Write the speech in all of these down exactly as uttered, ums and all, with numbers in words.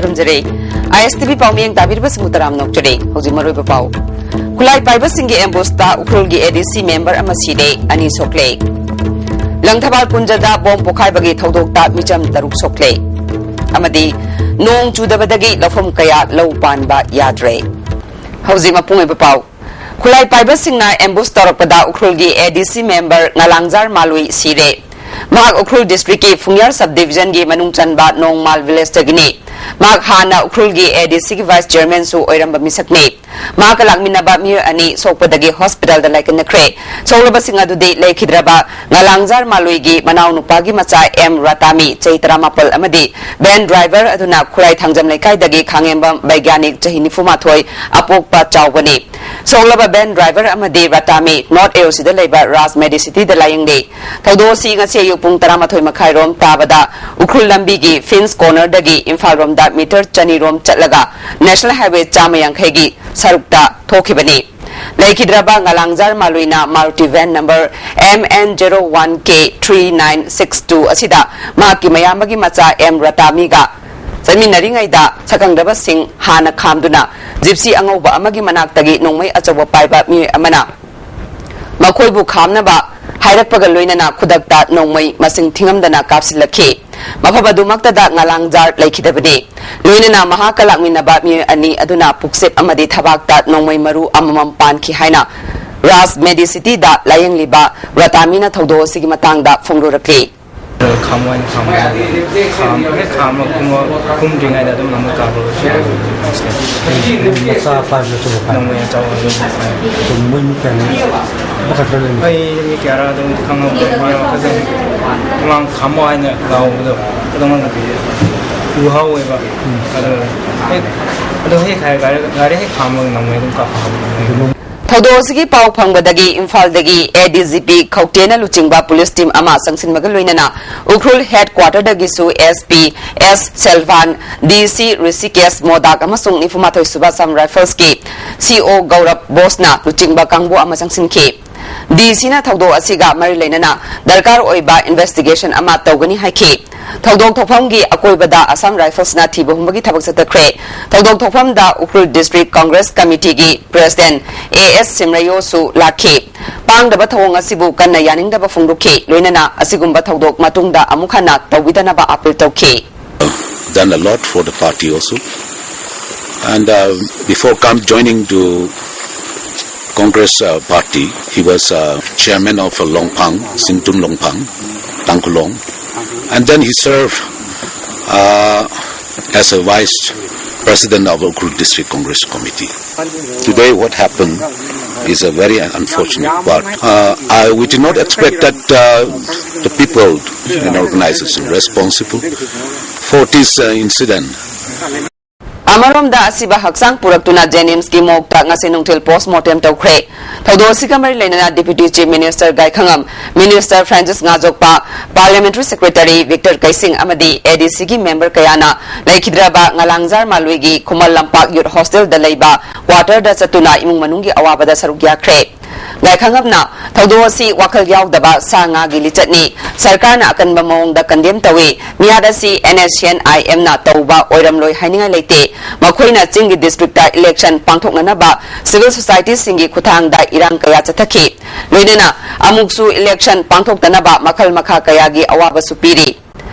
ꯊꯝꯖꯔꯦ꯫ ꯑꯥꯏ ꯑꯦꯁ T V ꯄꯥꯎꯃꯤꯌꯦꯡ ꯇꯥꯕꯤꯔꯤꯕꯁꯤꯡꯕꯨ ꯇꯔꯥꯝꯅ ꯑꯣꯛꯆꯔꯤ꯫ ꯍꯧꯖꯤꯛ ꯃꯔꯨꯑꯣꯏꯕ ꯄꯥꯎ꯫ ꯈꯨꯠꯂꯥꯏ ꯄꯥꯏꯕꯁꯤꯡꯒꯤ ꯑꯦꯝꯕꯨꯁꯇ ꯎꯈ꯭ꯔꯨꯜꯒꯤ ꯑꯦ ꯗꯤ ꯁꯤ ꯃꯦꯝꯕꯔ ꯑꯃ ꯁꯤꯔꯦ, ꯑꯅꯤ ꯁꯣꯛꯂꯦ꯫ ꯂꯪꯊꯕꯥꯜ ꯄꯨꯟꯖꯗ ꯕꯣꯝ ꯄꯣꯈꯥꯏꯕꯒꯤ ꯊꯧꯗꯣꯛꯇ ꯃꯤꯆꯝ ꯇꯔꯨꯛ ꯁꯣꯛꯂꯦ꯫ ꯑꯃꯗꯤ ꯅꯣꯡ ꯆꯨꯗꯕꯗꯒꯤ ꯂꯧꯐꯝ ꯀꯌꯥ ꯂꯧ ꯄꯥꯟꯕ ꯌꯥꯗ꯭ꯔꯦ꯫ ꯍꯧꯖꯤꯛ ꯃꯄꯨꯡ ꯑꯣꯏꯕ ꯄꯥꯎ꯫ ꯈꯨꯠꯂꯥꯏ ꯄꯥꯏꯕꯁꯤꯡꯅ ꯑꯦꯝꯕꯨꯁ ꯇꯧꯔꯛꯄꯗ ꯎꯈ꯭ꯔꯨꯜꯒꯤ ꯑꯦ ꯗꯤ ꯁꯤ ꯃꯦꯝꯕꯔ ꯉꯂꯥꯡꯖꯥꯔ ꯃꯥꯂꯨꯏ ꯁꯤꯔꯦ꯫ ꯃꯍꯥꯛ ꯎꯈ꯭ꯔꯨꯜ ꯗꯤꯁꯇ꯭ꯔꯤꯛꯀꯤ ꯐꯨꯡꯌꯥꯔ ꯁꯕ ꯗꯤꯕꯤꯖꯟꯒꯤ ꯃꯅꯨꯡ ꯆꯟꯕ ꯅꯣꯡꯃꯥꯜ ꯚꯤꯂꯦꯖꯇꯒꯤꯅꯤ꯫ ꯃꯍꯥꯛ ꯍꯥꯟꯅ ꯎꯈ꯭ꯔꯨꯜꯒꯤ ꯑꯦ ꯗꯤ ꯁꯤꯒꯤ ꯚꯥꯏꯁ ꯆꯤꯌꯔꯃꯦꯟꯁꯨ ꯑꯣꯏꯔꯝꯕ ꯃꯤꯁꯛꯅꯤ꯫ ꯃꯍꯥꯛꯀ ꯂꯥꯛꯃꯤꯟꯅꯕ ꯃꯤꯑꯣꯏ ꯑꯅꯤ ꯁꯣꯛꯄꯗꯒꯤ ꯍꯣꯁꯄꯤꯇꯥꯜꯗ ꯂꯥꯏꯀꯠꯅꯈ꯭ꯔꯦ꯫ ꯁꯣꯛꯂꯕꯁꯤꯡ ꯑꯗꯨꯗꯤ ꯂꯩꯈꯤꯗ꯭ꯔꯕ ꯉꯂꯥꯡꯖꯥꯔ ꯃꯥꯂꯨꯏꯒꯤ ꯃꯅꯥꯎꯅꯨꯄꯥꯒꯤ ꯃꯆꯥ ꯑꯦꯝ ꯔꯥꯇꯥꯃꯤ, ꯆꯍꯤ ꯇꯔꯥꯃꯥꯄꯜ, ꯑꯃꯗꯤ ꯚꯦꯟ ꯗ꯭ꯔꯥꯏꯚꯔ ꯑꯗꯨꯅ ꯈꯨꯔꯥꯏ ꯊꯥꯡꯖꯝ ꯂꯩꯀꯥꯏꯗꯒꯤ ꯈꯥꯉꯦꯝꯕꯝ ꯕꯩꯒ꯭ꯌꯥꯅꯤꯛ, ꯆꯍꯤ ꯅꯤꯐꯨꯃꯥꯊꯣꯏ, ꯑꯄꯣꯛꯄ ꯆꯥꯎꯕꯅꯤ꯫ ꯁꯣꯛꯂꯕ ꯚꯦꯟ ꯗ꯭ꯔꯥꯏꯚꯔ ꯑꯃꯗꯤ ꯔꯥꯇꯥꯃꯤ ꯅꯣꯔꯠ ꯑꯦ ꯑꯣ ꯁꯤꯗ ꯂꯩꯕ ꯔꯥꯖ ꯃꯦꯗꯤꯁꯤꯇꯤꯗ ꯂꯥꯌꯦꯡꯂꯤ꯫ ꯊꯧꯗꯣꯛ ꯑꯁꯤ ꯉꯁꯤ ꯑꯌꯨꯛ ꯄꯨꯡ ꯇꯔꯥꯃꯥꯊꯣꯏ ꯃꯈꯥꯏ ꯔꯣꯝ ꯇꯥꯕꯗ ꯎꯈ꯭ꯔꯨꯜ ꯂꯝꯕꯤꯒꯤ ꯐꯤꯟꯁ ꯀꯣꯔꯅꯔꯗꯒꯤ ꯏꯝꯐꯥꯜ ꯔꯣꯝꯗ ꯃꯤꯇꯔ ꯆꯅꯤ ꯔꯣꯝ ꯆꯠꯂꯒ ꯅꯦꯁꯅꯦꯜ ꯍꯥꯏꯋꯦ ꯆꯥꯝꯃ ꯌꯥꯡꯈꯩꯒꯤ ꯁꯔꯨꯛꯇ ꯊꯣꯛꯈꯤꯕꯅꯤ꯫ ꯂꯩꯈꯤꯗ꯭ꯔꯕ ꯉꯂꯥꯡꯖꯥꯔ ꯃꯥꯂꯨꯏꯅ Maruti van number M N zero one K three nine six two ꯑꯁꯤꯗ ꯃꯍꯥꯛꯀꯤ ꯃꯌꯥꯝꯕꯒꯤ ꯃꯆꯥ ꯑꯦꯝ ꯔꯥꯇꯥꯃꯤꯒ ꯆꯠꯃꯤꯟꯅꯔꯤꯉꯩꯗ ꯁꯛꯈꯪꯗꯕꯁꯤꯡ ꯍꯥꯟꯅ ꯈꯥꯝꯗꯨꯅ ꯖꯤꯞꯁꯤ ꯑꯉꯧꯕ ꯑꯃꯒꯤ ꯃꯅꯥꯛꯇꯒꯤ ꯅꯣꯡꯃꯩ ꯑꯆꯧꯕ ꯄꯥꯏꯕ ꯃꯤꯑꯣꯏ ꯑꯃꯅ ꯃꯈꯣꯏꯕꯨ ꯈꯥꯝꯅꯕ ꯍꯥꯏꯔꯛꯄꯒ ꯂꯣꯏꯅꯅ ꯈꯨꯗꯛꯇ ꯅꯣꯡꯃꯩ ꯃꯁꯤꯡ ꯊꯤꯉꯝꯗꯅ ꯀꯥꯞꯁꯤꯜꯂꯛꯈꯤ꯫ ꯃꯐꯝ ꯑꯗꯨꯃꯛꯇꯗ ꯉꯂꯥꯡꯖꯥꯔ ꯂꯩꯈꯤꯗꯕꯅꯤ꯫ ꯂꯣꯏꯅꯅ ꯃꯍꯥꯛꯀ ꯂꯥꯛꯃꯤꯟꯅꯕ ꯃꯤꯑꯣꯏ ꯑꯅꯤ ꯑꯗꯨꯅ ꯄꯨꯛꯆꯦꯞ ꯑꯃꯗꯤ ꯊꯕꯥꯛꯇ ꯅꯣꯡꯃꯩ ꯃꯔꯨ ꯑꯃꯃꯝ ꯄꯥꯟꯈꯤ ꯍꯥꯏꯅ ꯔꯥꯖ ꯃꯦꯗꯤꯁꯤꯇꯤꯗ ꯂꯥꯌꯦꯡꯂꯤꯕ ꯔꯥꯇꯥꯃꯤꯅ ꯊꯧꯗꯣꯛ ꯑꯁꯤꯒꯤ ꯃꯇꯥꯡꯗ ꯐꯣꯡꯗꯣꯔꯛꯂꯤ꯫ ꯈꯥꯝꯃꯣ ꯍꯥꯏꯅ ꯈꯥꯝꯃꯣ ꯍꯥꯏꯅ ꯈꯥꯝ-, ꯍꯦꯛ ꯈꯥꯝꯃ ꯀꯨꯝꯃ-, ꯀꯨꯝꯗ꯭ꯔꯤꯉꯩꯗ ꯑꯗꯨꯝ ꯅꯣꯡꯃꯩ ꯀꯥꯞꯄ꯫ ꯃꯆꯥ ꯄꯥꯏꯕꯗꯁꯨ ꯄꯥꯏ꯫ ꯅꯣꯡꯃꯩ ꯑꯆꯧꯕ ꯑꯗꯨꯝ ꯄꯥꯏ꯫ ꯑꯗꯨꯝ ꯃꯣꯏ ꯃꯤ ꯀꯌꯥꯅꯣ? ꯑꯃꯈꯛꯇ ꯂꯩ꯫ ꯑꯩ ꯃꯤ ꯀꯌꯥꯔꯥ ꯑꯗꯨꯝ ꯈꯪꯍꯧꯗ꯭ꯔꯦ꯫ ꯃꯤ ꯑꯃꯈꯛꯇꯪ ꯃꯃꯥꯡ ꯈꯥꯝꯃꯣ ꯍꯥꯏꯅ ꯂꯥꯎꯕꯗꯣ ꯑꯗꯨꯝ ꯎꯍꯧꯋꯦꯕ꯫ ꯑꯗꯨ ꯍꯦꯛ, ꯑꯗꯨ ꯍꯦꯛ ꯍꯥꯏ-, ꯒꯥꯔꯤ, ꯒꯥꯔꯤ ꯍꯦꯛ ꯈꯥꯝꯃꯒ ꯅꯣꯡꯃꯩ ꯑꯗꯨꯝ ꯀꯥꯞꯄ ꯍꯧꯔꯦ꯫ ꯊꯧꯗꯣꯛ ꯑꯁꯤꯒꯤ ꯄꯥꯎ ꯐꯪꯕꯗꯒꯤ ꯏꯝꯐꯥꯜꯗꯒꯤ ꯑꯦ ꯗꯤ ꯖꯤ ꯄꯤ ꯈꯧꯇꯦꯅ ꯂꯨꯆꯤꯡꯕ ꯄꯨꯂꯤꯁ ꯇꯤꯝ ꯑꯃ ꯆꯪꯁꯤꯟꯕꯒ ꯂꯣꯏꯅꯅ Ukhrul head ꯀ꯭ꯋꯥꯇꯔꯗꯒꯤꯁꯨ S P S ꯁꯦꯜꯚꯥꯟ, ꯗꯤ ꯁꯤ ꯔꯤꯁꯤꯀꯦꯁ ꯃꯣꯗꯥꯛ ꯑꯃꯁꯨꯡ ꯅꯤꯐꯨꯃꯥꯊꯣꯏ ꯁꯨꯕ ꯑꯁꯥꯝ ꯔꯥꯏꯐꯜꯁꯀꯤ ꯁꯤ ꯑꯣ ꯒꯧꯔꯕ ꯕꯣꯁꯅ ꯂꯨꯆꯤꯡꯕ ꯀꯥꯡꯕꯨ ꯑꯃ ꯆꯪꯁꯤꯟꯈꯤ꯫ ꯗꯤ ꯁꯤꯅ ꯊꯧꯗꯣꯛ ꯑꯁꯤꯒ ꯃꯔꯤ ꯂꯩꯅꯅ ꯗꯔꯀꯥꯔ ꯑꯣꯏꯕ ꯏꯟꯚꯦꯁꯇꯤꯒꯦꯁꯟ ꯑꯃ ꯇꯧꯒꯅꯤ ꯍꯥꯏꯈꯤ꯫ ꯊꯧꯗꯣꯛ ꯊꯣꯛꯐꯝꯒꯤ ꯑꯀꯣꯏꯕꯗ Assam Riflesꯅ ꯊꯤꯕ ꯍꯨꯝꯕꯒꯤ ꯊꯕꯛ ꯆꯠꯊꯈ꯭ꯔꯦ꯫ ꯊꯧꯗꯣꯛ ꯊꯣꯛꯐꯝꯗ Ukhrul District Congress Committeeꯒꯤ President A S ꯁꯤꯝꯔꯩꯌꯣꯁꯨ ꯂꯥꯛꯈꯤ꯫ ꯄꯥꯡꯗꯕ ꯊꯧꯑꯣꯡ ꯑꯁꯤꯕꯨ ꯀꯟꯅ ꯌꯥꯅꯤꯡꯗꯕ ꯐꯣꯡꯗꯣꯛꯈꯤ꯫ ꯂꯣꯏꯅꯅ ꯑꯁꯤꯒꯨꯝꯕ ꯊꯧꯗꯣꯛ ꯃꯇꯨꯡꯗ ꯑꯃꯨꯛ ꯍꯟꯅ ꯇꯧꯕꯤꯗꯅꯕ appeal ꯇꯧꯈꯤ꯫ Done a lot for the party also. And uh, before come joining to Congress uh, party, he was uh, chairman of uh, Longphang, Singtum Longphang, Tangkhulong. And then he served uh, as a vice president of Ukhrul District Congress Committee. Today, what happened is a very unfortunate part. Uh, I, we did not expect that uh, the people and organization responsible for this uh, incident. ꯑꯃꯔꯣꯝꯗ ꯑꯁꯤꯕ ꯍꯛꯆꯥꯡ ꯄꯨꯔꯛꯇꯨꯅ JNIMSꯀꯤ morgueꯇ ꯉꯁꯤ ꯅꯨꯡꯊꯤꯜ post mortem ꯇꯧꯈ꯭ꯔꯦ꯫ ꯊꯧꯗꯣꯛ ꯑꯁꯤꯒ ꯃꯔꯤ ꯂꯩꯅꯅ Deputy Chief Minister ꯒꯥꯏꯈꯉꯝ, Minister Francis ꯉꯥꯖꯣꯛꯄ, Parliamentary Secretary Victor ꯀꯩꯁꯤꯡ ꯑꯃꯗꯤ ADCꯒꯤ member ꯀꯌꯥꯅ ꯂꯩꯈꯤꯗ꯭ꯔꯕ ꯉꯂꯥꯡꯖꯥꯔ ꯃꯥꯂꯣꯏꯒꯤ ꯈꯨꯃꯟ ꯂꯝꯄꯥꯛ Youth Hostelꯗ ꯂꯩꯕ quarterꯗ ꯆꯠꯇꯨꯅ ꯏꯃꯨꯡ ꯃꯅꯨꯡꯒꯤ ꯑꯋꯥꯕꯗ ꯁꯔꯨꯛ ꯌꯥꯈ꯭ꯔꯦ꯫ ꯒꯥꯏꯈꯉꯝꯅ ꯊꯧꯗꯣꯛ ꯑꯁꯤ ꯋꯥꯈꯜ ꯌꯥꯎꯗꯕ ꯁꯥ ꯉꯥꯒꯤ ꯂꯤꯆꯠꯅꯤ, ꯁꯔꯀꯥꯔꯅ ꯑꯀꯟꯕ ꯃꯑꯣꯡꯗ condemn ꯇꯧꯏ, ꯃꯤꯍꯥꯠ ꯑꯁꯤ NSCN-IMꯅ ꯇꯧꯕ ꯑꯣꯏꯔꯝꯂꯣꯏ ꯍꯥꯏꯅꯤꯡꯉꯥꯏ ꯂꯩꯇꯦ, ꯃꯈꯣꯏꯅ ꯆꯤꯡꯒꯤ districtꯇ election ꯄꯥꯡꯊꯣꯛꯅꯅꯕ civil societyꯁꯤꯡꯒꯤ ꯈꯨꯠꯊꯥꯡꯗ ꯏꯔꯥꯡ ꯀꯌꯥ ꯆꯠꯊꯈꯤ, ꯂꯣꯏꯅꯅ ꯑꯃꯨꯛꯁꯨ election ꯄꯥꯡꯊꯣꯛꯇꯅꯕ ꯃꯈꯜ ꯃꯈꯥ ꯀꯌꯥꯒꯤ ꯑꯋꯥꯕꯁꯨ ꯄꯤꯔꯤ꯫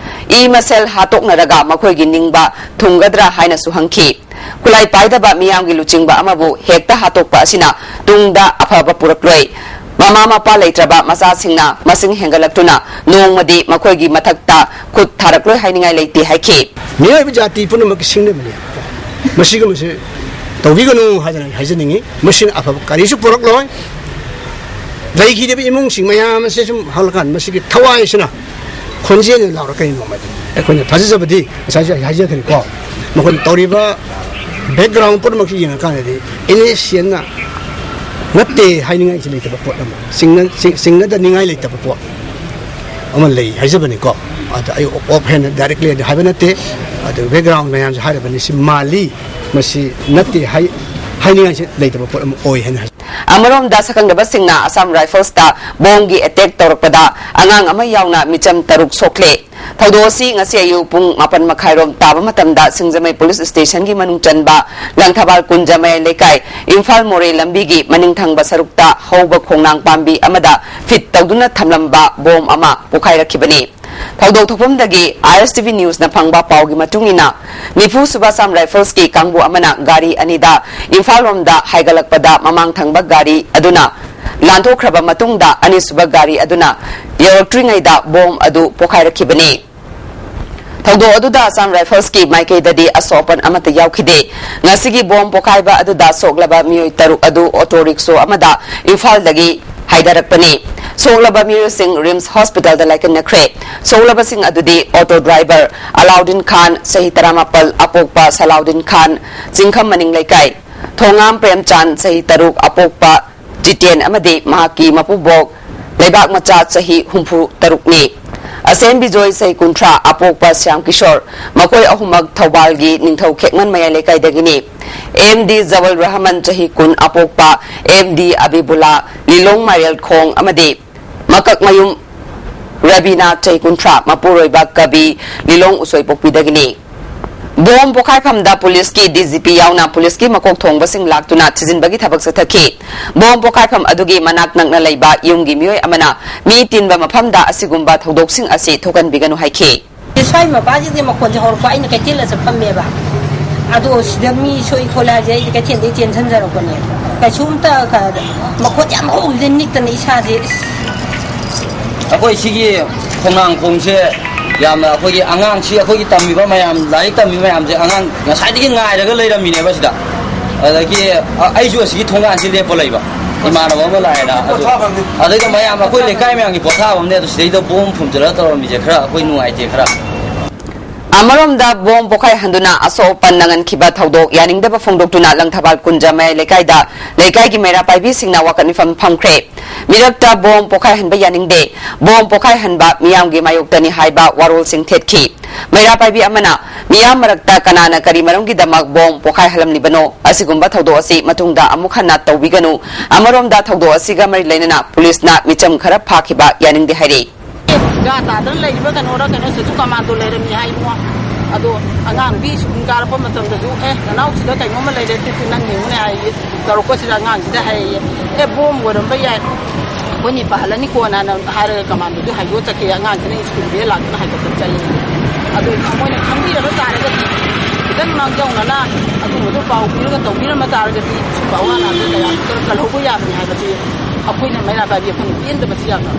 ꯏ ꯃꯁꯦꯜ ꯍꯥꯠꯇꯣꯛꯅꯔꯒ ꯃꯈꯣꯏꯒꯤ ꯅꯤꯡꯕ ꯊꯨꯡꯒꯗ꯭ꯔꯥ ꯍꯥꯏꯅꯁꯨ ꯍꯪꯈꯤ꯫ ꯈꯨꯠꯂꯥꯏ ꯄꯥꯏꯗꯕ ꯃꯤꯌꯥꯝꯒꯤ ꯂꯨꯆꯤꯡꯕ ꯑꯃꯕꯨ ꯍꯦꯛꯇ ꯍꯥꯠꯇꯣꯛꯄ ꯑꯁꯤꯅ ꯇꯨꯡꯗ ꯑꯐꯕ ꯄꯨꯔꯛꯂꯣꯏ꯫ ꯃꯃꯥ ꯃꯄꯥ ꯂꯩꯇ꯭ꯔꯕ ꯃꯆꯥꯁꯤꯡꯅ ꯃꯁꯤꯡ ꯍꯦꯟꯒꯠꯂꯛꯇꯨꯅ ꯅꯣꯡꯃꯗꯤ ꯃꯈꯣꯏꯒꯤ ꯃꯊꯛꯇ ꯈꯨꯠ ꯊꯥꯔꯛꯂꯣꯏ ꯍꯥꯏꯅꯤꯡꯉꯥꯏ ꯂꯩꯇꯦ ꯍꯥꯏꯈꯤ꯫ ꯃꯤꯑꯣꯏꯕ ꯖꯥꯇꯤ ꯄꯨꯝꯅꯃꯛꯀꯤ ꯁꯤꯡꯅꯕꯅꯦꯕꯀꯣ꯫ ꯃꯁꯤꯒꯨꯝꯕꯁꯦ ꯇꯧꯕꯤꯒꯅꯨ ꯍꯥꯏꯗꯅ ꯑꯩ ꯍꯥꯏꯖꯅꯤꯡꯉꯤ꯫ ꯃꯁꯤꯅ ꯑꯐꯕ ꯀꯔꯤꯁꯨ ꯄꯨꯔꯛꯂꯣꯏ꯫ ꯂꯩꯈꯤꯗꯕ ꯏꯃꯨꯡꯁꯤꯡ ꯃꯌꯥꯝ ꯑꯁꯦ ꯁꯨꯝ ꯍꯜꯂꯀꯥꯟꯗ ꯃꯁꯤꯒꯤ ꯊꯋꯥꯏꯁꯤꯅ ꯈꯣꯟꯖꯦꯜꯅ ꯂꯥꯎꯔꯛꯀꯅꯤ ꯅꯣꯡꯃꯗꯤ꯫ ꯑꯩꯈꯣꯏꯅ ꯊꯥꯖꯖꯕꯗꯤ ꯉꯁꯥꯏꯁꯨ ꯑꯩ ꯍꯥꯏꯖꯈ꯭ꯔꯦꯀꯣ꯫ ꯃꯈꯣꯏꯅ ꯇꯧꯔꯤꯕ background ꯄꯨꯝꯅꯃꯛꯁꯤ ꯌꯦꯡꯉꯀꯥꯟꯗꯗꯤ NSCNꯅ ꯅꯠꯇꯦ ꯍꯥꯏꯅꯤꯡꯉꯥꯏꯁꯤ ꯂꯩꯇꯕ ꯄꯣꯠ ꯑꯃ, ꯆꯤꯡꯅ- ꯆꯤꯡ- ꯆꯤꯡꯅꯗꯅꯤꯡꯉꯥꯏ ꯂꯩꯇꯕ ꯄꯣꯠ ꯑꯃ ꯂꯩ ꯍꯥꯏꯖꯕꯅꯤꯀꯣ꯫ ꯑꯗ ꯑꯩ offhand directly ꯍꯥꯏꯕ ꯅꯠꯇꯦ꯫ ꯑꯗꯨ background ꯃꯌꯥꯝꯁꯦ ꯍꯥꯏꯔꯕꯅꯤ꯫ ꯁꯤ ꯃꯥꯜꯂꯤ, ꯃꯁꯤ ꯅꯠꯇꯦ ꯍꯥꯏ- ꯍꯥꯏꯅꯤꯡꯉꯥꯏꯁꯦ ꯂꯩꯇꯕ ꯄꯣꯠ ꯑꯃ ꯑꯣꯏ ꯍꯥꯏꯅ ꯍꯥꯏ꯫ ꯑꯃꯔꯣꯝꯗ, ꯁꯛꯈꯪꯗꯕꯁꯤꯡꯅ ꯑꯁꯥꯝ ꯔꯥꯏꯐꯜꯁꯇ ꯕꯣꯝꯒꯤ ꯑꯦꯇꯦꯛ ꯇꯧꯔꯛꯄꯗ ꯑꯉꯥꯡ ꯑꯃ ꯌꯥꯎꯅ ꯃꯤꯆꯝ ꯇꯔꯨꯛ ꯁꯣꯛꯂꯦ꯫ ꯊꯧꯗꯣꯛ ꯑꯁꯤ ꯉꯁꯤ ꯑꯌꯨꯛ ꯄꯨꯡ ꯃꯥꯄꯟ ꯃꯈꯥꯏꯔꯣꯝ ꯇꯥꯕ ꯃꯇꯝꯗ ꯁꯤꯡꯖꯃꯩ ꯄꯨꯂꯤꯁ ꯁ꯭ꯇꯦꯁꯟꯒꯤ ꯃꯅꯨꯡ ꯆꯟꯕ ꯂꯪꯊꯕꯥꯜ ꯀꯨꯟꯖ ꯃꯌꯥꯏ ꯂꯩꯀꯥꯏ, ꯏꯝꯐꯥꯜ ꯃꯣꯔꯦ ꯂꯝꯕꯤꯒꯤ ꯃꯅꯤꯡ ꯊꯪꯕ ꯁꯔꯨꯛꯇ ꯍꯧꯕ ꯈꯣꯡꯅꯥꯡ ꯄꯥꯝꯕꯤ ꯑꯃꯗ ꯐꯤꯠ ꯇꯧꯗꯨꯅ ꯊꯝꯂꯝꯕ ꯕꯣꯝ ꯑꯃ ꯄꯣꯈꯥꯏꯔꯛꯈꯤꯕꯅꯤ꯫ ꯊꯧꯗꯣꯛ ꯊꯣꯛꯐꯝꯗꯒꯤ ꯑꯥꯏ ꯑꯦꯁ ꯇꯤ ꯚꯤ ꯅ꯭ꯌꯨꯁꯅ ꯐꯪꯕ ꯄꯥꯎꯒꯤ ꯃꯇꯨꯡ ꯏꯟꯅ, ꯅꯤꯐꯨ ꯁꯨꯕ ꯑꯁꯥꯝ ꯔꯥꯏꯐꯜꯁꯀꯤ ꯀꯥꯡꯕꯨ ꯑꯃꯅ ꯒꯥꯔꯤ ꯑꯅꯤꯗ ꯏꯝꯐꯥꯜ ꯂꯣꯝꯗ ꯍꯥꯏꯒꯠꯂꯛꯄꯗ ꯃꯃꯥꯡ ꯊꯪꯕ ꯒꯥꯔꯤ ꯑꯗꯨꯅ ꯂꯥꯟꯊꯣꯛꯈ꯭ꯔꯕ ꯃꯇꯨꯡꯗ ꯑꯅꯤꯁꯨꯕ ꯒꯥꯔꯤ ꯑꯗꯨꯅ ꯌꯧꯔꯛꯇ꯭ꯔꯤꯉꯩꯗ ꯕꯣꯝ ꯑꯗꯨ ꯄꯣꯈꯥꯏꯔꯛꯈꯤꯕꯅꯤ꯫ ꯊꯧꯗꯣꯛ ꯑꯗꯨꯗ ꯑꯁꯥꯝ ꯔꯥꯏꯐꯜꯁꯀꯤ ꯃꯥꯏꯀꯩꯗꯗꯤ ꯑꯁꯣꯛ ꯑꯄꯟ ꯑꯃꯠꯇ ꯌꯥꯎꯈꯤꯗꯦ꯫ ꯉꯁꯤꯒꯤ ꯕꯣꯝ ꯄꯣꯈꯥꯏꯕ ꯑꯗꯨꯗ ꯁꯣꯛꯂꯕ ꯃꯤꯑꯣꯏ ꯇꯔꯨꯛ ꯑꯗꯨ ꯑꯣꯇꯣ ꯔꯤꯛꯁꯣ ꯑꯃꯗ ꯏꯝꯐꯥꯜꯗꯒꯤ ꯍꯥꯏꯊꯔꯛꯄꯅꯤ꯫ ꯁꯣꯛꯂꯕ ꯃꯤꯑꯣꯏꯁꯤꯡ ꯔꯤꯝꯁ ꯍꯣꯁꯄꯤꯇꯥꯜꯗ ꯂꯥꯏꯀꯠꯅꯈ꯭ꯔꯦ꯫ ꯁꯣꯛꯂꯕꯁꯤꯡ ꯑꯗꯨꯗꯤ ꯑꯣꯇꯣ ꯗ꯭ꯔꯥꯏꯚꯔ ꯑꯂꯥꯎꯗꯤꯟ ꯈꯥꯟ, ꯆꯍꯤ ꯇꯔꯥꯃꯥꯄꯜ, ꯑꯄꯣꯛꯄ ꯁꯂꯥꯎꯗꯤꯟ ꯈꯥꯟ, ꯆꯤꯡꯈꯝ ꯃꯅꯤꯡ ꯂꯩꯀꯥꯏ, ꯊꯣꯉꯥꯝ ꯄ꯭ꯔꯦꯝꯆꯥꯟ, ꯆꯍꯤ ꯇꯔꯨꯛ, ꯑꯄꯣꯛꯄ ꯖꯤꯇꯦꯟ ꯑꯃꯗꯤ ꯃꯍꯥꯛꯀꯤ ꯃꯄꯨꯕꯣꯛ ꯂꯩꯕꯥꯛ ꯃꯆꯥ, ꯆꯍꯤ ꯍꯨꯝꯐꯨ ꯇꯔꯨꯛꯅꯤ꯫ ꯑꯁꯦꯟ ꯕꯤꯖꯣꯏ, ꯆꯍꯤ ꯀꯨꯟꯊ꯭ꯔꯥ, ꯑꯄꯣꯛꯄ ꯁ꯭ꯌꯥꯝ ꯀꯤꯁꯣꯔ, ꯃꯈꯣꯏ ꯑꯍꯨꯝꯃꯛ ꯊꯧꯕꯥꯜꯒꯤ ꯅꯤꯡꯊꯧ ꯈꯦꯛꯃꯟ ꯃꯌꯥꯏ ꯂꯩꯀꯥꯏꯗꯒꯤꯅꯤ꯫ ꯑꯦꯝ ꯗꯤ ꯖꯋꯜ ꯔꯍꯃꯟ, ꯆꯍꯤ ꯀꯨꯟ, ꯑꯄꯣꯛꯄ ꯑꯦꯝ ꯗꯤ ꯑꯕꯤꯕꯨꯂꯥ, ꯂꯤꯂꯣꯡ ꯃꯥꯏꯔꯦꯜꯈꯣꯡ ꯑꯃꯗꯤ ꯃꯀꯛꯃꯌꯨꯝ ꯔꯕꯤꯅꯥ, ꯆꯍꯤ ꯀꯨꯟꯊ꯭ꯔꯥ, ꯃꯄꯨꯔꯣꯏꯕ ꯀꯕꯤ, ꯂꯤꯂꯣꯡ ꯎꯁꯣꯏꯄꯣꯛꯄꯤꯗꯒꯤꯅꯤ꯫ ꯕꯣꯝ ꯄꯣꯈꯥꯏꯐꯝꯗ ꯄꯨꯂꯤꯁꯀꯤ ꯗꯤ ꯖꯤ ꯄꯤ ꯌꯥꯎꯅ ꯄꯨꯂꯤꯁꯀꯤ ꯃꯀꯣꯛ ꯊꯣꯡꯕꯁꯤꯡ ꯂꯥꯛꯇꯨꯅ ꯊꯤꯖꯤꯟꯕꯒꯤ ꯊꯕꯛ ꯆꯠꯊꯈꯤ꯫ ꯕꯣꯝ ꯄꯣꯈꯥꯏꯐꯝ ꯑꯗꯨꯒꯤ ꯃꯅꯥꯛ ꯅꯛꯅ ꯂꯩꯕ ꯌꯨꯝꯒꯤ ꯃꯤꯑꯣꯏ ꯑꯃꯅ ꯃꯤ ꯇꯤꯟꯕ ꯃꯐꯝꯗ ꯑꯁꯤꯒꯨꯝꯕ ꯊꯧꯗꯣꯛꯁꯤꯡ ꯑꯁꯤ ꯊꯣꯛꯍꯟꯕꯤꯒꯅꯨ ꯍꯥꯏꯈꯤ꯫ ꯁ꯭ꯋꯥꯏ ꯃꯄꯥꯁꯤꯗꯤ ꯃꯈꯣꯟꯁꯦ ꯍꯧꯔꯛꯄ, ꯑꯩꯅ ꯀꯩꯊꯦꯜꯗ ꯆꯠꯐꯝꯃꯦꯕ꯫ ꯑꯗꯣ ꯁꯤꯗ ꯃꯤ ꯁꯣꯛꯏ ꯈꯣꯠꯂꯦ ꯍꯥꯏꯁꯦ ꯑꯩꯗꯤ ꯀꯩꯊꯦꯜꯗꯒꯤ ꯆꯦꯟꯁꯤꯟꯖꯔꯛꯄꯅꯦ꯫ ꯀꯩꯁꯨꯝꯇ ꯀ-, ꯃꯈꯣꯟꯁꯦ ꯌꯥꯝ ꯍꯧꯕꯁꯤꯗ ꯅꯤꯛꯇꯅ ꯏꯁꯥꯁꯦ, ꯏꯁ꯫ ꯑꯩꯈꯣꯏ ꯁꯤꯒꯤ ꯈꯣꯡꯅꯥꯡꯈꯣꯡꯁꯦ ꯌꯥꯝꯅ ꯑꯩꯈꯣꯏꯒꯤ ꯑꯉꯥꯡꯁꯤ, ꯑꯩꯈꯣꯏꯒꯤ ꯇꯝꯃꯤꯕ ꯃꯌꯥꯝ, ꯂꯥꯏꯔꯤꯛ ꯇꯝꯃꯤꯕ ꯃꯌꯥꯝꯁꯦ ꯑꯉꯥꯡ ꯉꯁꯥꯏꯗꯒꯤ ꯉꯥꯏꯔꯒ ꯂꯩꯔꯝꯃꯤꯅꯦꯕ ꯁꯤꯗ꯫ ꯑꯗꯒꯤ ꯑ-, ꯑꯩꯁꯨ ꯑꯁꯤꯒꯤ ꯊꯣꯡꯒꯥꯟꯁꯤ ꯂꯦꯞꯄ ꯂꯩꯕ, ꯏꯃꯥꯟꯅꯕ ꯑꯃ ꯂꯥꯛꯑꯦꯅ꯫ ꯑꯗꯨ, ꯑꯗꯩꯗ ꯃꯌꯥꯝ, ꯑꯩꯈꯣꯏ ꯂꯩꯀꯥꯏ ꯃꯌꯥꯝꯒꯤ ꯄꯣꯊꯥꯐꯝꯅꯦ, ꯑꯗꯨ ꯁꯤꯗꯩꯗ ꯕꯣꯝ ꯐꯨꯝꯖꯤꯜꯂꯒ ꯇꯧꯔꯝꯃꯤꯁꯦ ꯈꯔ ꯑꯩꯈꯣꯏ ꯅꯨꯡꯉꯥꯏꯇꯦ ꯈꯔ꯫ ꯑꯃꯔꯣꯝꯗ, ꯕꯣꯝ ꯄꯣꯈꯥꯏꯍꯟꯗꯨꯅ ꯑꯁꯣꯛ ꯑꯄꯟ ꯅꯪꯍꯟꯈꯤꯕ ꯊꯧꯗꯣꯛ ꯌꯥꯅꯤꯡꯗꯕ ꯐꯣꯡꯗꯣꯛꯇꯨꯅ ꯂꯪꯊꯕꯥꯜ ꯀꯨꯟꯖ ꯃꯌꯥꯏ ꯂꯩꯀꯥꯏꯗ ꯂꯩꯀꯥꯏꯒꯤ ꯃꯩꯔꯥ ꯄꯥꯏꯕꯤꯁꯤꯡꯅ ꯋꯥꯀꯠ ꯃꯤꯐꯝ ꯐꯝꯈ꯭ꯔꯦ꯫ ꯃꯤꯔꯛꯇ ꯕꯣꯝ ꯄꯣꯈꯥꯏꯍꯟꯕ ꯌꯥꯅꯤꯡꯗꯦ, ꯕꯣꯝ ꯄꯣꯈꯥꯏꯍꯟꯕ ꯃꯤꯌꯥꯝꯒꯤ ꯃꯥꯌꯣꯛꯇꯅꯤ ꯍꯥꯏꯕ ꯋꯥꯔꯣꯜꯁꯤꯡ ꯊꯦꯠꯈꯤ꯫ ꯃꯩꯔꯥ ꯄꯥꯏꯕꯤ ꯑꯃꯅ ꯃꯤꯌꯥꯝ ꯃꯔꯛꯇ ꯀꯅꯥꯅ ꯀꯔꯤ ꯃꯔꯝꯒꯤꯗꯃꯛ ꯕꯣꯝ ꯄꯣꯈꯥꯏꯍꯜꯂꯝꯂꯤꯕꯅꯣ, ꯑꯁꯤꯒꯨꯝꯕ ꯊꯧꯗꯣꯛ ꯑꯁꯤ ꯃꯇꯨꯡꯗ ꯑꯃꯨꯛ ꯍꯟꯅ ꯇꯧꯕꯤꯒꯅꯨ꯫ ꯑꯃꯔꯣꯝꯗ, ꯊꯧꯗꯣꯛ ꯑꯁꯤꯒ ꯃꯔꯤ ꯂꯩꯅꯅ ꯄꯨꯂꯤꯁꯅ ꯃꯤꯆꯝ ꯈꯔ ꯐꯥꯈꯤꯕ ꯌꯥꯅꯤꯡꯗꯦ ꯍꯥꯏꯔꯤ꯫ ꯒ꯭ꯌꯥꯟ ꯇꯥꯗꯅ ꯂꯩꯔꯤꯕ ꯀꯩꯅꯣꯔ ꯀꯩꯅꯣ, ꯁꯤꯁꯨ ꯀꯃꯥꯟꯗꯣ ꯂꯩꯔꯝꯃꯤ ꯍꯥꯏ ꯏꯕꯨꯡꯉꯣ꯫ ꯑꯗꯣ ꯑꯉꯥꯡꯕꯤ ꯁ꯭ꯀꯨꯜ ꯀꯥꯔꯛꯄ ꯃꯇꯝꯗꯁꯨ, "ꯑꯦ, ꯅꯅꯥꯎꯁꯤꯗ ꯀꯩꯅꯣꯝꯃ ꯂꯩꯔꯦ, ꯇꯨ ꯇꯨ ꯅꯪ ꯌꯦꯡꯉꯨꯅꯦ" ꯍꯥꯏꯌꯦ꯫ ꯇꯧꯔꯛꯄꯁꯤꯗ ꯑꯉꯥꯡꯁꯤꯗ ꯍꯥꯏꯌꯦ, "ꯑꯦ, ꯕꯣꯝ ꯑꯣꯏꯔꯝꯕ ꯌꯥꯏ, ꯑꯩꯈꯣꯏꯅꯤ ꯄꯥꯍꯜꯂꯅꯤꯀꯣꯅ" ꯍꯥꯏꯅ ꯍꯥꯏꯔꯒ ꯀꯃꯥꯟꯗꯣꯁꯨ ꯍꯥꯏꯗꯣꯛꯑ ꯆꯠꯈꯤ꯫ ꯑꯉꯥꯡꯁꯤꯅ ꯁ꯭ꯀꯨꯜ ꯕꯦꯜ ꯂꯥꯛꯇꯨꯅ ꯍꯥꯏꯗꯣꯛꯇꯅ ꯆꯠꯂꯦ꯫ ꯑꯗꯣ ꯃꯣꯏꯅ ꯈꯪꯕꯤꯔꯝꯕ ꯇꯥꯔꯒꯗꯤ, ꯈꯤꯇꯪ ꯃꯥꯡꯖꯧꯅꯅ ꯑꯗꯨꯝꯕꯗꯣ ꯄꯥꯎ ꯄꯤꯔꯒ ꯇꯧꯕꯤꯔꯝꯕ ꯇꯥꯔꯒꯗꯤ, ꯁꯨꯝꯕ ꯑꯋꯥ ꯑꯅꯥꯁꯦ ꯀꯌꯥ ꯀꯜꯍꯧꯕ ꯌꯥꯕꯅꯤ ꯍꯥꯏꯕꯁꯤ ꯑꯩꯈꯣꯏꯅ ꯃꯩꯔꯥ ꯄꯥꯏꯕꯤ ꯑꯩꯈꯣꯏꯅ ꯄꯦꯟꯗꯕꯁꯤ ꯌꯥꯝꯅ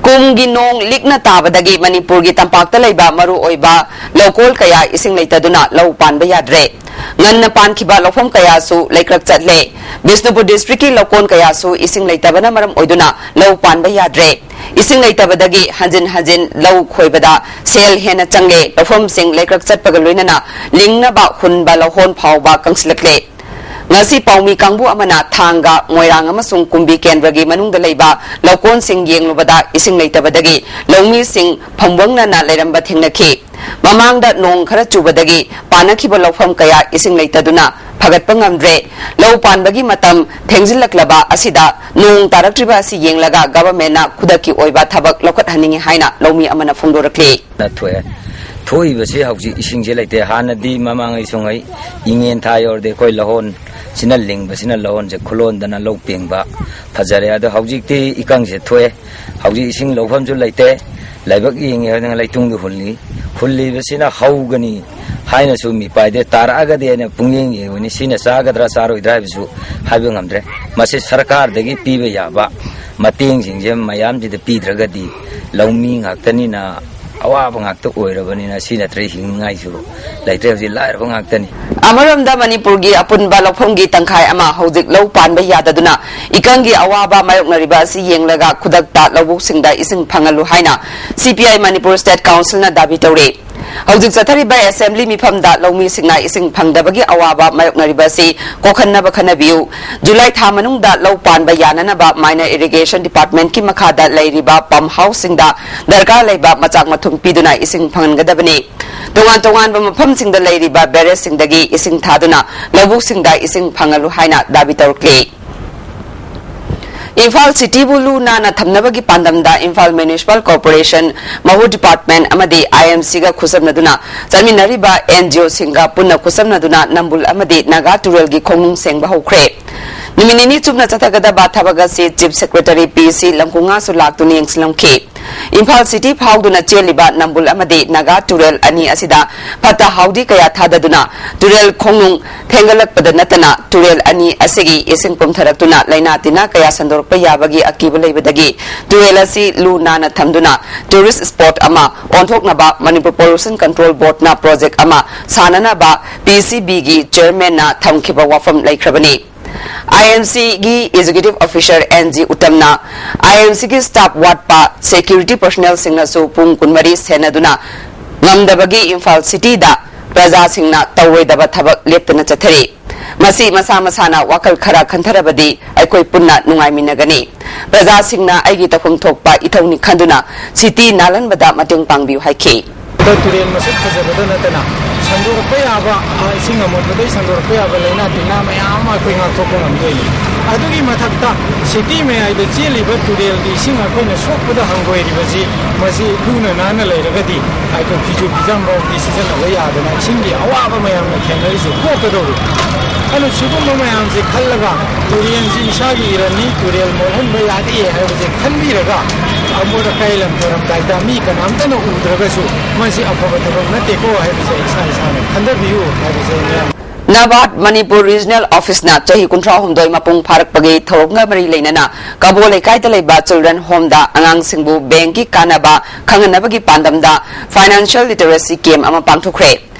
ꯀꯨꯝꯒꯤ ꯅꯣꯡ ꯂꯤꯛꯅ ꯇꯥꯕꯗꯒꯤ ꯃꯅꯤꯄꯨꯔꯒꯤ ꯇꯝꯄꯥꯛꯇ ꯂꯩꯕ ꯃꯔꯨꯑꯣꯏꯕ ꯂꯧꯀꯣꯜ ꯀꯌꯥ ꯏꯁꯤꯡ ꯂꯩꯇꯗꯨꯅ ꯂꯧ ꯄꯥꯟꯕ ꯌꯥꯗ꯭ꯔꯦ꯫ ꯉꯟꯅ ꯄꯥꯟꯈꯤꯕ ꯂꯧꯐꯝ ꯀꯌꯥꯁꯨ ꯂꯩꯀ꯭ꯔꯛ ꯆꯠꯂꯦ꯫ ꯕꯤꯁꯅꯨꯄꯨꯔ ꯗꯤꯁꯇ꯭ꯔꯤꯛꯀꯤ ꯂꯧꯀꯣꯟ ꯀꯌꯥꯁꯨ ꯏꯁꯤꯡ ꯂꯩꯇꯕꯅ ꯃꯔꯝ ꯑꯣꯏꯗꯨꯅ ꯂꯧ ꯄꯥꯟꯕ ꯌꯥꯗ꯭ꯔꯦ꯫ ꯏꯁꯤꯡ ꯂꯩꯇꯕꯗꯒꯤ ꯍꯟꯖꯤꯟ ꯍꯟꯖꯤꯟ ꯂꯧ ꯈꯣꯏꯕꯗ ꯁꯦꯜ ꯍꯦꯟꯅ ꯆꯪꯂꯦ꯫ ꯂꯧꯐꯝꯁꯤꯡ ꯂꯩꯀ꯭ꯔꯛ ꯆꯠꯄꯒ ꯂꯣꯏꯅꯅ ꯂꯤꯡꯅꯕ ꯍꯨꯟꯕ ꯂꯧꯍꯣꯟ ꯐꯥꯎꯕ ꯀꯪꯁꯤꯜꯂꯛꯂꯦ꯫ ꯉꯁꯤ ꯄꯥꯎꯃꯤ ꯀꯥꯡꯕꯨ ꯑꯃꯅ ꯊꯥꯡꯒ, ꯃꯣꯏꯔꯥꯡ ꯑꯃꯁꯨꯡ ꯀꯨꯝꯕꯤ ꯀꯦꯟꯗ꯭ꯔꯒꯤ ꯃꯅꯨꯡꯗ ꯂꯩꯕ ꯂꯧꯀꯣꯟꯁꯤꯡ ꯌꯦꯡꯂꯨꯕꯗ ꯏꯁꯤꯡ ꯂꯩꯇꯕꯗꯒꯤ ꯂꯧꯃꯤꯁꯤꯡ ꯐꯝꯕꯪꯅꯅ ꯂꯩꯔꯝꯕ ꯊꯦꯡꯅꯈꯤ꯫ ꯃꯃꯥꯡꯗ ꯅꯣꯡ ꯈꯔ ꯆꯨꯕꯗꯒꯤ ꯄꯥꯟꯅꯈꯤꯕ ꯂꯧꯐꯝ ꯀꯌꯥ ꯏꯁꯤꯡ ꯂꯩꯇꯗꯨꯅ ꯐꯒꯠꯄ ꯉꯝꯗ꯭ꯔꯦ꯫ ꯂꯧ ꯄꯥꯟꯕꯒꯤ ꯃꯇꯝ ꯊꯦꯡꯖꯤꯜꯂꯛꯂꯕ ꯑꯁꯤꯗ ꯅꯣꯡ ꯇꯥꯔꯛꯇ꯭ꯔꯤꯕ ꯑꯁꯤ ꯌꯦꯡꯂꯒ ꯒꯚꯔꯟꯃꯦꯟꯠꯅ ꯈꯨꯗꯛꯀꯤ ꯑꯣꯏꯕ ꯊꯕꯛ ꯂꯧꯈꯠꯍꯟꯅꯤꯡꯏ ꯍꯥꯏꯅ ꯂꯧꯃꯤ ꯑꯃꯅ ꯐꯣꯡꯗꯣꯔꯛꯂꯤ꯫ ꯊꯣꯛꯑꯦ꯫ ꯊꯣꯛꯏꯕꯁꯤ ꯍꯧꯖꯤꯛ ꯏꯁꯤꯡꯁꯦ ꯂꯩꯇꯦ꯫ ꯍꯥꯟꯅꯗꯤ ꯃꯃꯥꯡꯉꯩ ꯁꯨꯡꯉꯩ ꯏꯉꯦꯟ ꯊꯥ ꯌꯧꯔꯗꯤ ꯑꯩꯈꯣꯏ ꯂꯧꯍꯣꯟ ꯁꯤꯅ ꯂꯤꯡꯕꯁꯤꯅ ꯂꯧꯍꯣꯟꯁꯦ ꯈꯨꯂꯣꯟꯗꯅ ꯂꯧ ꯄꯦꯡꯕ ꯐꯖꯔꯦ꯫ ꯑꯗꯣ ꯍꯧꯖꯤꯛꯇꯤ ꯏꯀꯪꯁꯦ ꯊꯣꯛꯑꯦ꯫ ꯍꯧꯖꯤꯛ ꯏꯁꯤꯡ ꯂꯧꯐꯝꯁꯨ ꯂꯩꯇꯦ꯫ ꯂꯥꯏꯕꯛ ꯌꯦꯡꯉꯦ ꯍꯥꯏꯗꯅ ꯂꯩꯇꯨꯡꯗ ꯍꯨꯜꯂꯤ꯫ ꯍꯨꯜꯂꯤꯕꯁꯤꯅ ꯍꯧꯒꯅꯤ ꯍꯥꯏꯅꯁꯨ ꯃꯤꯄꯥꯏꯗꯦ꯫ ꯇꯥꯔꯛꯑꯒꯗꯤ ꯑꯩꯅ ꯄꯨꯡꯌꯦꯡ ꯌꯦꯡꯕꯅꯤ꯫ ꯁꯤꯅ ꯆꯥꯒꯗ꯭ꯔꯥ ꯆꯥꯔꯣꯏꯗ꯭ꯔꯥ ꯍꯥꯏꯕꯁꯨ ꯍꯥꯏꯕ ꯉꯝꯗ꯭ꯔꯦ꯫ ꯃꯁꯤ ꯁꯔꯀꯥꯔꯗꯒꯤ ꯄꯤꯕ ꯌꯥꯕ ꯃꯇꯦꯡꯁꯤꯡꯁꯦ ꯃꯌꯥꯝꯁꯤꯗ ꯄꯤꯗ꯭ꯔꯒꯗꯤ ꯂꯧꯃꯤ ꯉꯥꯛꯇꯅꯤꯅ ꯑꯋꯥꯕ ꯉꯥꯛꯇ ꯑꯣꯏꯔꯕꯅꯤꯅ ꯁꯤ ꯅꯠꯇ꯭ꯔ ꯍꯤꯡꯅꯤꯡꯉꯥꯏꯁꯨ ꯂꯩꯇ꯭ꯔꯦ꯫ ꯍꯧꯖꯤꯛ ꯂꯥꯏꯔꯕ ꯉꯥꯛꯇꯅꯤ꯫ ꯑꯃꯔꯣꯝꯗ, ꯃꯅꯤꯄꯨꯔꯒꯤ ꯑꯄꯨꯟꯕ ꯂꯧꯐꯝꯒꯤ ꯇꯪꯈꯥꯏ ꯑꯃ ꯍꯧꯖꯤꯛ ꯂꯧ ꯄꯥꯟꯕ ꯌꯥꯗꯗꯨꯅ ꯏꯀꯪꯒꯤ ꯑꯋꯥꯕ ꯃꯥꯌꯣꯛꯅꯔꯤꯕ ꯑꯁꯤ ꯌꯦꯡꯂꯒ ꯈꯨꯗꯛꯇ ꯂꯧꯕꯨꯛꯁꯤꯡꯗ ꯏꯁꯤꯡ ꯐꯪꯍꯜꯂꯨ ꯍꯥꯏꯅ ꯁꯤ ꯄꯤ ꯑꯥꯏ ꯃꯅꯤꯄꯨꯔ ꯁ꯭ꯇꯦꯠ ꯀꯥꯎꯟꯁꯤꯜꯅ ꯗꯥꯕꯤ ꯇꯧꯔꯤ꯫ ꯍꯧꯖꯤꯛ ꯆꯠꯊꯔꯤꯕ ꯑꯦꯁꯦꯝꯕ꯭ꯂꯤ ꯃꯤꯐꯝꯗ ꯂꯧꯃꯤꯁꯤꯡꯅ ꯏꯁꯤꯡ ꯐꯪꯗꯕꯒꯤ ꯑꯋꯥꯕ ꯃꯥꯌꯣꯛꯅꯔꯤꯕ ꯑꯁꯤ ꯀꯣꯛꯍꯟꯅꯕ ꯈꯟꯅꯕꯤꯌꯨ꯫ ꯖꯨꯂꯥꯏ ꯊꯥ ꯃꯅꯨꯡꯗ ꯂꯧ ꯄꯥꯟꯕ ꯌꯥꯅꯅꯕ ꯃꯥꯏꯅꯔ ꯏꯔꯤꯒꯦꯁꯟ ꯗꯤꯄꯥꯔꯠꯃꯦꯟꯠꯀꯤ ꯃꯈꯥꯗ ꯂꯩꯔꯤꯕ ꯄꯝ ꯍꯥꯎꯁꯁꯤꯡꯗ ꯗꯔꯀꯥꯔ ꯂꯩꯕ ꯃꯆꯥꯛ ꯃꯊꯨꯝ ꯄꯤꯗꯨꯅ ꯏꯁꯤꯡ ꯐꯪꯍꯟꯒꯗꯕꯅꯤ꯫ ꯇꯣꯉꯥꯟ ꯇꯣꯉꯥꯟꯕ ꯃꯐꯝꯁꯤꯡꯗ ꯂꯩꯔꯤꯕ ꯕꯦꯔꯦꯖꯁꯤꯡꯗꯒꯤ ꯏꯁꯤꯡ ꯊꯥꯗꯨꯅ ꯂꯧꯕꯨꯛꯁꯤꯡꯗ ꯏꯁꯤꯡ ꯐꯪꯍꯜꯂꯨ ꯍꯥꯏꯅ ꯗꯥꯕꯤ ꯇꯧꯔꯛꯂꯤ꯫ ꯏꯝꯐꯥꯜ ꯁꯤꯇꯤꯕꯨ ꯂꯨ ꯅꯥꯟꯅ ꯊꯝꯅꯕꯒꯤ ꯄꯥꯟꯗꯝꯗ ꯏꯝꯐꯥꯜ ꯃ꯭ꯌꯨꯅꯤꯁꯤꯄꯥꯜ ꯀꯣꯔꯄꯣꯔꯦꯁꯟ, ꯃꯍꯨ ꯗꯤꯄꯥꯔꯠꯃꯦꯟꯠ ꯑꯃꯗꯤ ꯑꯥꯏ ꯑꯦꯝ ꯁꯤꯒ ꯈꯨꯠꯁꯝꯅꯗꯨꯅ ꯆꯠꯃꯤꯟꯅꯔꯤꯕ ꯑꯦꯟ ꯖꯤ ꯑꯣꯁꯤꯡꯒ ꯄꯨꯟꯅ ꯈꯨꯠꯁꯝꯅꯗꯨꯅ ꯅꯝꯕꯨꯜ ꯑꯃꯗꯤ ꯅꯥꯒꯥ ꯇꯨꯔꯦꯜꯒꯤ ꯈꯣꯡꯅꯨꯡ ꯁꯦꯡꯕ ꯍꯧꯈ꯭ꯔꯦ꯫ ꯅꯨꯃꯤꯠ ꯅꯤꯅꯤ ꯆꯨꯞꯅ ꯆꯠꯊꯒꯗꯕ ꯊꯕꯛ ꯑꯁꯤ ꯆꯤꯐ ꯁꯦꯀ꯭ꯔꯦꯇꯔꯤ ꯄꯤ ꯁꯤ ꯂꯝꯈꯨꯉꯥꯁꯨ ꯂꯥꯛꯇꯨꯅ ꯌꯦꯡꯁꯤꯜꯂꯝꯈꯤ꯫ ꯏꯝꯐꯥꯜ ꯁꯤꯇꯤ ꯐꯥꯎꯗꯨꯅ ꯆꯦꯜꯂꯤꯕ ꯅꯝꯕꯨꯜ ꯑꯃꯗꯤ ꯅꯥꯒꯥ ꯇꯨꯔꯦꯜ ꯑꯅꯤ ꯑꯁꯤꯗ ꯐꯠꯇ ꯍꯥꯎꯗꯤ ꯀꯌꯥ ꯊꯥꯗꯗꯨꯅ ꯇꯨꯔꯦꯜ ꯈꯣꯡꯅꯨꯡ ꯊꯦꯡꯒꯠꯂꯛꯄꯗ ꯅꯠꯇꯅ ꯇꯨꯔꯦꯜ ꯑꯅꯤ ꯑꯁꯤꯒꯤ ꯏꯁꯤꯡ ꯄꯨꯝꯊꯔꯛꯇꯨꯅ ꯂꯩꯅꯥ ꯇꯤꯟꯅꯥ ꯀꯌꯥ ꯁꯟꯗꯣꯔꯛꯄ ꯌꯥꯕꯒꯤ ꯑꯀꯤꯕ ꯂꯩꯕꯗꯒꯤ ꯇꯨꯔꯦꯜ ꯑꯁꯤ ꯂꯨ ꯅꯥꯟꯅ ꯊꯝꯗꯨꯅ ꯇꯨꯔꯤꯁ ꯁ꯭ꯄꯣꯠ ꯑꯃ ꯑꯣꯟꯊꯣꯛꯅꯕ ꯃꯅꯤꯄꯨꯔ ꯄꯣꯂꯨꯁꯟ ꯀꯟꯇ꯭ꯔꯣꯜ ꯕꯣꯔꯗꯅ ꯄ꯭ꯔꯣꯖꯦꯛ ꯑꯃ ꯁꯥꯅꯅꯕ ꯄꯤ ꯁꯤ ꯕꯤꯒꯤ ꯆꯦꯌꯔꯃꯦꯟꯅ ꯊꯝꯈꯤꯕ ꯋꯥꯐꯝ ꯂꯩꯈ꯭ꯔꯕꯅꯤ꯫ ꯑꯥꯏ ꯑꯦꯝ ꯁꯤꯒꯤ ꯑꯦꯛꯖꯤꯀ꯭ꯌꯨꯇꯤꯚ ꯑꯣꯐꯤꯁꯔ ꯑꯦꯟ ꯖꯤ ꯎꯇꯝꯅ ꯑꯥꯏ ꯑꯦꯝ ꯁꯤꯒꯤ ꯁ꯭ꯇꯥꯐ ꯋꯥꯠꯄ ꯁꯦꯀ꯭ꯌꯨꯔꯤꯇꯤ ꯄꯔꯁꯣꯅꯦꯜꯁꯤꯡꯅꯁꯨ ꯄꯨꯡ ꯀꯨꯟꯃꯔꯤ ꯁꯦꯟꯅꯗꯨꯅ ꯉꯝꯗꯕꯒꯤ ꯏꯝꯐꯥꯜ ꯁꯤꯇꯤꯗ ꯄ꯭ꯔꯖꯥꯁꯤꯡꯅ ꯇꯧꯔꯣꯏꯗꯕ ꯊꯕꯛ ꯂꯦꯞꯇꯅ ꯆꯠꯊꯔꯤ꯫ ꯃꯁꯤ ꯃꯁꯥ ꯃꯁꯥꯅ ꯋꯥꯈꯜ ꯈꯔ ꯈꯟꯊꯔꯕꯗꯤ ꯑꯩꯈꯣꯏ ꯄꯨꯟꯅ ꯅꯨꯡꯉꯥꯏꯃꯤꯟꯅꯒꯅꯤ꯫ ꯄ꯭ꯔꯖꯥꯁꯤꯡꯅ ꯑꯩꯒꯤ ꯇꯧꯐꯝ ꯊꯣꯛꯄ ꯏꯊꯧꯅꯤ ꯈꯟꯗꯨꯅ ꯁꯤꯇꯤ ꯅꯥꯜꯍꯟꯕꯗ ꯃꯇꯦꯡ ꯄꯥꯡꯕꯤꯌꯨ ꯍꯥꯏꯈꯤ꯫ ꯇꯨꯔꯦꯜ ꯃꯁꯛ ꯐꯖꯕꯗ ꯅꯠꯇꯅ ꯁꯟꯗꯣꯔꯛꯄ ꯌꯥꯕ, ꯑ, ꯏꯁꯤꯡ ꯑꯃꯣꯠꯄꯗꯒꯤ ꯁꯟꯗꯣꯔꯛꯄ ꯌꯥꯕ ꯂꯥꯏꯅꯥ ꯇꯤꯟꯅꯥ ꯃꯌꯥꯝ ꯑꯃ ꯑꯩꯈꯣꯏ ꯉꯥꯛꯊꯣꯛꯄ ꯉꯝꯗꯣꯏꯅꯤ꯫ ꯑꯗꯨꯒꯤ ꯃꯊꯛꯇ ꯁꯤꯇꯤ ꯃꯌꯥꯏꯗ ꯆꯦꯜꯂꯤꯕ ꯇꯨꯔꯦꯜꯒꯤ ꯏꯁꯤꯡ ꯑꯩꯈꯣꯏꯅ ꯁꯣꯛꯄꯗ ꯍꯪꯒꯣꯏꯔꯤꯕꯁꯤ, ꯃꯁꯤ ꯂꯨꯅ ꯅꯥꯟꯅ ꯂꯩꯔꯒꯗꯤ ꯑꯩꯈꯣꯏ ꯐꯤꯁꯨ ꯐꯤꯖꯥꯝ ꯐꯥꯎꯗꯤ ꯁꯤꯖꯤꯟꯅꯕ ꯌꯥꯗꯅ ꯏꯁꯤꯡꯒꯤ ꯑꯋꯥꯕ ꯃꯌꯥꯝꯅ ꯊꯦꯡꯅꯔꯤꯁꯤ ꯀꯣꯛꯀꯗꯧꯔꯤ꯫ ꯑꯗꯨꯅ ꯁꯤꯒꯨꯝꯕ ꯃꯌꯥꯝꯁꯦ ꯈꯜꯂꯒ ꯇꯨꯔꯦꯜꯁꯤ ꯏꯁꯥꯒꯤ ꯏꯔꯟꯅꯤ, ꯇꯨꯔꯦꯜ ꯃꯣꯠꯍꯟꯕ ꯌꯥꯗꯦ ꯍꯥꯏꯕꯁꯦ ꯈꯟꯕꯤꯔꯒ ꯑꯃꯣꯠ ꯑꯀꯥꯏ ꯂꯪꯊꯔꯝꯗꯥꯏꯗ ꯃꯤ ꯀꯅꯥꯝꯇꯅ ꯎꯗ꯭ꯔꯒꯁꯨ ꯃꯁꯤ ꯑꯐꯕ ꯊꯕꯛ ꯅꯠꯇꯦꯀꯣ ꯍꯥꯏꯕꯁꯦ ꯏꯁꯥ ꯏꯁꯥꯅ ꯈꯟꯊꯕꯤꯌꯨ ꯍꯥꯏꯕꯁꯦ ꯃꯌꯥꯝ ꯅꯕꯥꯔꯗ ꯃꯅꯤꯄꯨꯔ ꯔꯤꯖꯅꯦꯜ ꯑꯣꯐꯤꯁꯅ ꯆꯍꯤ ꯀꯨꯟꯊ꯭ꯔꯥ ꯍꯨꯝꯗꯣꯏ ꯃꯄꯨꯡ ꯐꯥꯔꯛꯄꯒꯤ ꯊꯧꯔꯝꯒ ꯃꯔꯤ ꯂꯩꯅꯅ ꯀꯕꯣ ꯂꯩꯀꯥꯏꯗ ꯂꯩꯕ ꯆꯤꯜꯗ꯭ꯔꯦꯟ ꯍꯣꯝꯗ ꯑꯉꯥꯡꯁꯤꯡꯕꯨ ꯕꯦꯡꯛꯀꯤ ꯀꯥꯟꯅꯕ ꯈꯪꯍꯟꯅꯕꯒꯤ ꯄꯥꯟꯗꯝꯗ ꯐꯥꯏꯅꯥꯟꯁꯤꯌꯦꯜ ꯂꯤꯇꯔꯦꯁꯤ ꯀꯦꯝꯞ ꯑꯃ ꯄꯥꯡꯊꯣꯛꯈ꯭ꯔꯦ꯫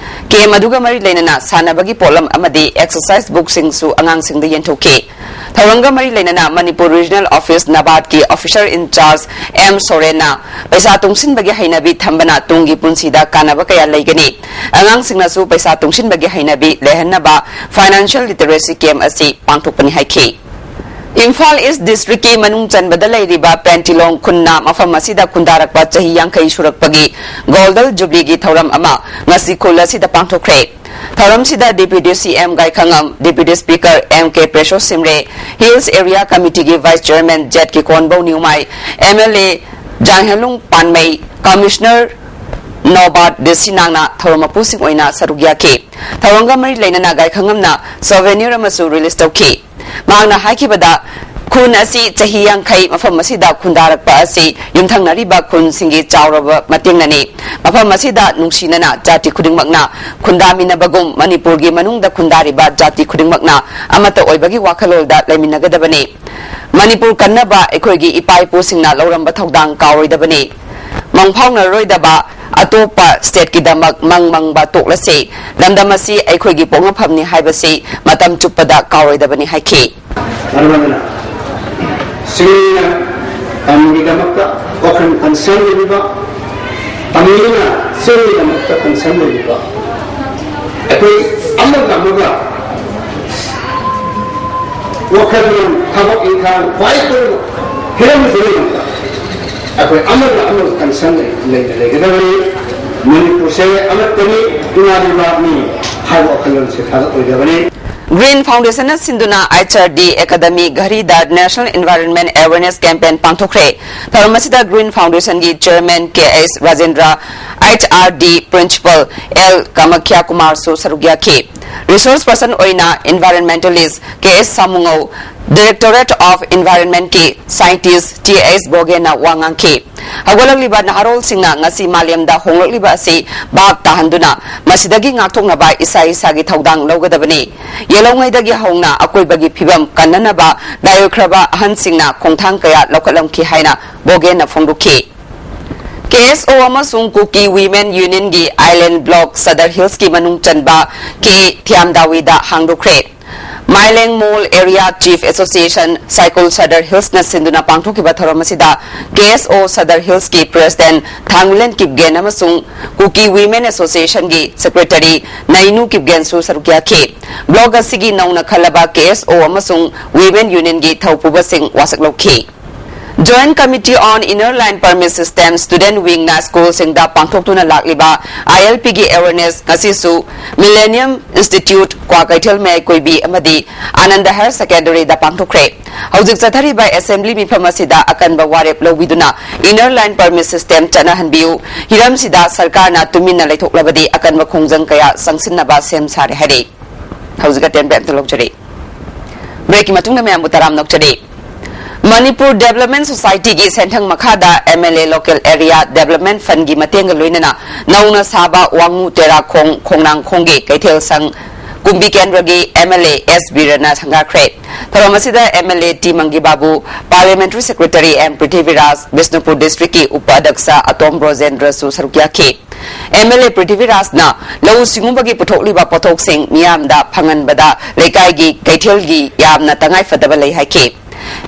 ꯀꯦꯝꯞ ꯑꯗꯨꯒ ꯃꯔꯤ ꯂꯩꯅꯅ ꯁꯥꯟꯅꯕꯒꯤ ꯄꯣꯠꯂꯝ ꯑꯃꯗꯤ ꯑꯦꯛꯁꯔꯁꯥꯏꯖ ꯕꯨꯛꯁꯤꯡꯁꯨ ꯑꯉꯥꯡꯁꯤꯡꯗ ꯌꯦꯟꯊꯣꯛꯈꯤ꯫ ꯊꯧꯔꯝꯒ ꯃꯔꯤ ꯂꯩꯅꯅ ꯃꯅꯤꯄꯨꯔ ꯔꯤꯖꯅꯦꯜ ꯑꯣꯐꯤꯁ ꯅꯕꯥꯔꯗꯀꯤ ꯑꯣꯐꯤꯁꯔ ꯏꯟꯆꯥꯔꯖ ꯑꯦꯝ ꯁꯣꯔꯦꯟꯅ ꯄꯩꯁꯥ ꯇꯨꯡꯁꯤꯟꯕꯒꯤ ꯍꯩꯅꯕꯤ ꯊꯝꯕꯅ ꯇꯨꯡꯒꯤ ꯄꯨꯟꯁꯤꯗ ꯀꯥꯟꯅꯕ ꯀꯌꯥ ꯂꯩꯒꯅꯤ, ꯑꯉꯥꯡꯁꯤꯡꯅꯁꯨ ꯄꯩꯁꯥ ꯇꯨꯡꯁꯤꯟꯕꯒꯤ ꯍꯩꯅꯕꯤ ꯂꯩꯍꯟꯅꯕ ꯐꯥꯏꯅꯥꯟꯁꯤꯌꯦꯜ ꯂꯤꯇꯔꯦꯁꯤ ꯀꯦꯝꯞ ꯑꯁꯤ ꯄꯥꯡꯊꯣꯛꯄꯅꯤ ꯍꯥꯏꯈꯤ꯫ ꯏꯝꯐꯥꯜ ꯏꯁ ꯗꯤꯁꯇ꯭ꯔꯤꯛꯀꯤ ꯃꯅꯨꯡ ꯆꯟꯕꯗ ꯂꯩꯔꯤꯕ ꯄꯦꯟꯇꯤꯂꯣꯡ ꯈꯨꯟꯅ ꯃꯐꯝ ꯑꯁꯤꯗ ꯈꯨꯟꯗꯥꯔꯛꯄ ꯆꯍꯤ ꯌꯥꯡꯈꯩ ꯁꯨꯔꯛꯄꯒꯤ ꯒꯣꯜꯗꯟ ꯖꯨꯕ꯭ꯂꯤꯒꯤ ꯊꯧꯔꯝ ꯑꯃ ꯉꯁꯤ ꯈꯨꯜ ꯑꯁꯤꯗ ꯄꯥꯡꯊꯣꯛꯈ꯭ꯔꯦ꯫ ꯊꯧꯔꯝꯁꯤꯗ deputy C M Gaikhangam, deputy speaker M K Preshow Shimray, hills area ꯀꯃꯤꯇꯤꯒꯤ vice chairman Z Kikhonbou Newmai, M L A Janghemlung Panmei, commissioner Nobarat ꯗꯦꯁꯤꯅꯥꯡꯅ ꯊꯧꯔꯝ ꯃꯄꯨꯁꯤꯡ ꯑꯣꯏꯅ ꯁꯔꯨꯛ ꯌꯥꯈꯤ꯫ ꯊꯧꯔꯝꯒ ꯃꯔꯤ ꯂꯩꯅꯅ ꯒꯥꯏꯈꯉꯝꯅ ꯁꯣꯚꯦꯅꯤꯌꯔ ꯑꯃꯁꯨ ꯔꯤꯂꯤꯖ ꯇꯧꯈꯤ꯫ ꯃꯍꯥꯛꯅ ꯍꯥꯏꯈꯤꯕꯗ, ꯈꯨꯟ ꯑꯁꯤ ꯆꯍꯤ ꯌꯥꯡꯈꯩ ꯃꯐꯝ ꯑꯁꯤꯗ ꯈꯨꯟꯗꯥꯔꯛꯄ ꯑꯁꯤ ꯌꯨꯝꯊꯪꯅꯔꯤꯕ ꯈꯨꯟꯁꯤꯡꯒꯤ ꯆꯥꯎꯔꯕ ꯃꯇꯦꯡꯅꯅꯤ꯫ ꯃꯐꯝ ꯑꯁꯤꯗ ꯅꯨꯡꯁꯤꯅꯅ ꯖꯥꯇꯤ ꯈꯨꯗꯤꯡꯃꯛꯅ ꯈꯨꯟꯗꯥꯃꯤꯟꯅꯕꯒꯨꯝ ꯃꯅꯤꯄꯨꯔꯒꯤ ꯃꯅꯨꯡꯗ ꯈꯨꯟꯗꯥꯔꯤꯕ ꯖꯥꯇꯤ ꯈꯨꯗꯤꯡꯃꯛꯅ ꯑꯃꯠꯇ ꯑꯣꯏꯕꯒꯤ ꯋꯥꯈꯜꯂꯣꯟꯗ ꯂꯩꯃꯤꯟꯅꯒꯗꯕꯅꯤ꯫ ꯃꯅꯤꯄꯨꯔ ꯀꯟꯅꯕ ꯑꯩꯈꯣꯏꯒꯤ ꯏꯄꯥ ꯏꯄꯨꯁꯤꯡꯅ ꯂꯧꯔꯝꯕ ꯊꯧꯗꯥꯡ ꯀꯥꯎꯔꯣꯏꯗꯕꯅꯤ꯫ ꯃꯪꯐꯥꯎꯅꯔꯣꯏꯗꯕ ꯑꯇꯣꯞꯄ ꯁ꯭ꯇꯦꯠꯀꯤꯗꯃꯛ ꯃꯪ ꯃꯪꯕ ꯇꯣꯛꯂꯁꯤ꯫ ꯂꯝꯗꯝ ꯑꯁꯤ ꯑꯩꯈꯣꯏꯒꯤ ꯄꯣꯛꯅꯐꯝꯅꯤ ꯍꯥꯏꯕꯁꯤ ꯃꯇꯝ ꯆꯨꯞꯄꯗ ꯀꯥꯎꯔꯣꯏꯗꯕꯅꯤ ꯍꯥꯏꯈꯤ꯫ ꯃꯔꯝ ꯑꯗꯨꯅ ꯆꯤꯡꯃꯤꯅ ꯇꯝꯒꯤꯗꯃꯛꯇ ꯋꯥꯈꯜ ꯀꯟꯁꯔꯟ ꯂꯩꯕꯤꯕ, ꯇꯝꯒꯤꯅ ꯆꯤꯡꯒꯤꯗꯃꯛꯇ ꯀꯟꯁꯔꯟ ꯂꯩꯕꯤꯕ, ꯑꯩꯈꯣꯏ ꯑꯃꯒ ꯑꯃꯒ ꯋꯥꯈꯜꯂꯣꯟ, ꯊꯕꯛ ꯏꯪꯈꯥꯡ, ꯈ꯭ꯋꯥꯏ ꯇꯣꯏꯅ ꯍꯤꯔꯝ ꯈꯨꯗꯤꯡꯃꯛꯇ ꯑꯩꯈꯣꯏ ꯑꯃꯒ ꯑꯃꯒ ꯀꯟꯁꯔꯟ ꯂꯩꯅ ꯂꯩꯒꯗꯕꯅꯤ꯫ ꯃꯅꯤꯄꯨꯔꯁꯦ ꯑꯃꯠꯇꯅꯤ, ꯏꯃꯥ ꯂꯩꯕꯥꯛꯅꯤ ꯍꯥꯏꯕ ꯋꯥꯈꯜꯂꯣꯟꯁꯦ ꯊꯥꯒꯠꯂꯣꯏꯗꯕꯅꯤ꯫ ꯒ꯭ꯔꯤꯟ ꯐꯥꯎꯟꯗꯦꯁꯟꯅ ꯁꯤꯟꯗꯨꯅ ꯑꯩꯆ ꯑꯥꯔ ꯗꯤ ꯑꯦꯀꯥꯗꯃꯤ ꯘꯔꯤꯗ ꯅꯦꯁꯅꯦꯜ ꯏꯟꯚꯥꯏꯔꯣꯟꯃꯦꯟ ꯑꯦꯋꯦꯔꯅꯦꯁ ꯀꯦꯝꯄꯦꯟ ꯄꯥꯡꯊꯣꯛꯈ꯭ꯔꯦ꯫ ꯊꯧꯔꯝ ꯑꯁꯤꯗ ꯒ꯭ꯔꯤꯟ ꯐꯥꯎꯟꯗꯦꯁꯟꯒꯤ chairman K S Rajendra, H R D principal L Kamakhya ꯀꯨꯃꯥꯔꯁꯨ ꯁꯔꯨꯛ ꯌꯥꯈꯤ꯫ ꯔꯤꯁꯣꯔꯁ ꯄꯔꯁꯟ ꯑꯣꯏꯅ environmentalist K S Samungou, directorate of ꯏꯟꯚꯥꯏꯔꯣꯟꯃꯦꯟꯀꯤ ꯁꯥꯏꯟꯇꯤꯁ ꯇꯤ ꯑꯦꯁ ꯕꯣꯒꯦꯟꯅ ꯋꯥ ꯉꯥꯡꯈꯤ꯫ ꯍꯧꯒꯠꯂꯛꯂꯤꯕ ꯅꯍꯥꯔꯣꯜꯁꯤꯡꯅ ꯉꯁꯤ ꯃꯥꯂꯦꯝꯗ ꯍꯣꯡꯂꯛꯂꯤꯕ ꯑꯁꯤ ꯚꯥꯞ ꯇꯥꯍꯟꯗꯨꯅ ꯃꯁꯤꯗꯒꯤ ꯉꯥꯛꯊꯣꯛꯅꯕ ꯏꯁꯥ ꯏꯁꯥꯒꯤ ꯊꯧꯗꯥꯡ ꯂꯧꯒꯗꯕꯅꯤ꯫ ꯌꯦꯜꯍꯧꯉꯩꯗꯒꯤ ꯍꯧꯅ ꯑꯀꯣꯏꯕꯒꯤ ꯐꯤꯕꯝ ꯀꯟꯅꯅꯕ ꯗꯥꯏꯑꯣꯏꯈ꯭ꯔꯕ ꯑꯍꯟꯁꯤꯡꯅ ꯈꯣꯡꯊꯥꯡ ꯀꯌꯥ ꯂꯧꯈꯠꯂꯝꯈꯤ ꯍꯥꯏꯅ ꯕꯣꯒꯦꯟꯅ ꯐꯣꯡꯗꯣꯛꯈꯤ꯫ ꯀꯦ ꯑꯦꯁ ꯑꯣ ꯑꯃꯁꯨꯡ ꯀꯨꯀꯤ ꯋꯤꯃꯦꯟ ꯌꯨꯅꯤꯌꯟꯒꯤ ꯑꯥꯏꯂꯦꯟ ꯕ꯭ꯂꯣꯛ ꯁꯗꯔ ꯍꯤꯜꯁꯀꯤ ꯃꯅꯨꯡ ꯆꯟꯕ ꯀꯦ ꯊꯤꯌꯥꯝꯗꯥꯋꯤꯗ ꯍꯥꯡꯗꯣꯛꯈ꯭ꯔꯦ꯫ Maileng Mall Area Chief Association Saikul Sadar Hills ꯅ ꯁꯤꯟꯗꯨꯅ ꯄꯥꯡꯊꯣꯛꯈꯤꯕ ꯊꯧꯔꯝ ꯑꯁꯤꯗ K S O Sadar Hills ꯀꯤ President ꯊꯥꯡꯒꯨꯂꯦꯟ ꯀꯤꯞꯒꯦꯟ ꯑꯃꯁꯨꯡ Kuki Women Association ꯒꯤ Secretary ꯅꯩꯅꯨ ꯀꯤꯞꯒꯦꯟꯁꯨ ꯁꯔꯨꯛ ꯌꯥꯈꯤ꯫ Block ꯑꯁꯤꯒꯤ ꯅꯧꯅ ꯈꯜꯂꯕ K S O ꯑꯃꯁꯨꯡ Women Union ꯒꯤ ꯊꯧꯄꯨꯕꯁꯤꯡ ꯋꯥꯁꯛ ꯂꯧꯈꯤ꯫ Joint Committee on Inner Line Permit System Student Wing ꯅ ꯁ꯭ꯀꯨꯜꯁꯤꯡꯗ ꯄꯥꯡꯊꯣꯛꯇꯨꯅ ꯂꯥꯛꯂꯤꯕ I L P ꯒꯤ awareness ꯉꯁꯤꯁꯨ Millennium Institute, ꯀ꯭ꯋꯥꯀꯩꯊꯦꯜ ꯃꯌꯥꯏ ꯀꯣꯏꯕꯤ ꯑꯃꯗꯤ ꯑꯥꯅꯟꯗ Higher Secondary ꯗ ꯄꯥꯡꯊꯣꯛꯈ꯭ꯔꯦ꯫ ꯍꯧꯖꯤꯛ ꯆꯠꯊꯔꯤꯕ assembly ꯃꯤꯐꯝ ꯑꯁꯤꯗ ꯑꯀꯟꯕ ꯋꯥꯔꯦꯞ ꯂꯧꯕꯤꯗꯨꯅ Inner Line Permit System ꯆꯠꯅꯍꯟꯕꯤꯌꯨ, ꯍꯤꯔꯝꯁꯤꯗ ꯁꯔꯀꯥꯔꯅ ꯇꯨꯃꯤꯟꯅ ꯂꯩꯊꯣꯛꯂꯕꯗꯤ ꯑꯀꯟꯕ ꯈꯣꯡꯖꯪ ꯀꯌꯥ ꯆꯪꯁꯤꯟꯅꯕ ꯁꯦꯝ ꯁꯥꯔꯦ ꯍꯥꯏꯔꯤ꯫ ꯍꯧꯖꯤꯛ ꯑꯇꯦꯟꯕ ꯑꯝꯇ ꯂꯧꯖꯔꯤ꯫ Break ꯀꯤ ꯃꯇꯨꯡꯗ ꯃꯌꯥꯝꯕꯨ ꯇꯔꯥꯝꯅ ꯑꯣꯛꯆꯔꯤ꯫ Manipur Development Society ꯒꯤ ꯁꯦꯟꯊꯪ ꯃꯈꯥꯗ M L A Local Area Development Fund ꯒꯤ ꯃꯇꯦꯡꯒ ꯂꯣꯏꯅꯅ ꯅꯧꯅ ꯁꯥꯕ ꯋꯥꯉꯨ ꯇꯦꯔꯥꯈꯣꯡ ꯈꯣꯡꯅꯥꯡꯈꯣꯡꯒꯤ ꯀꯩꯊꯦꯜ ꯁꯪ ꯀꯨꯝꯕꯤ ꯀꯦꯟꯗ꯭ꯔꯒꯤ M L A S ꯕꯤꯔꯦꯟꯅ ꯁꯪꯒꯥꯈ꯭ꯔꯦ꯫ ꯊꯧꯔꯝ ꯑꯁꯤꯗ M L A T ꯃꯪꯒꯤ Babu, Parliamentary Secretary M Prithviraj, Bishnupur District ꯀꯤ ꯎꯄ ꯑꯗꯛꯁ ꯑꯇꯣꯝ ꯕ꯭ꯔꯣꯖꯦꯟꯗ꯭ꯔꯁꯨ ꯁꯔꯨꯛ ꯌꯥꯈꯤ꯫ M L A ꯄ꯭ꯔꯤꯊꯤꯕꯤꯔꯥꯖꯅ ꯂꯧꯎ ꯁꯤꯡꯎꯕꯒꯤ ꯄꯨꯊꯣꯛꯂꯤꯕ ꯄꯣꯠꯊꯣꯛꯁꯤꯡ ꯃꯤꯌꯥꯝꯗ ꯐꯪꯍꯟꯕꯗ ꯂꯩꯀꯥꯏꯒꯤ ꯀꯩꯊꯦꯜꯒꯤ ꯌꯥꯝꯅ ꯇꯉꯥꯏꯐꯗꯕ ꯂꯩ ꯍꯥꯏꯈꯤ꯫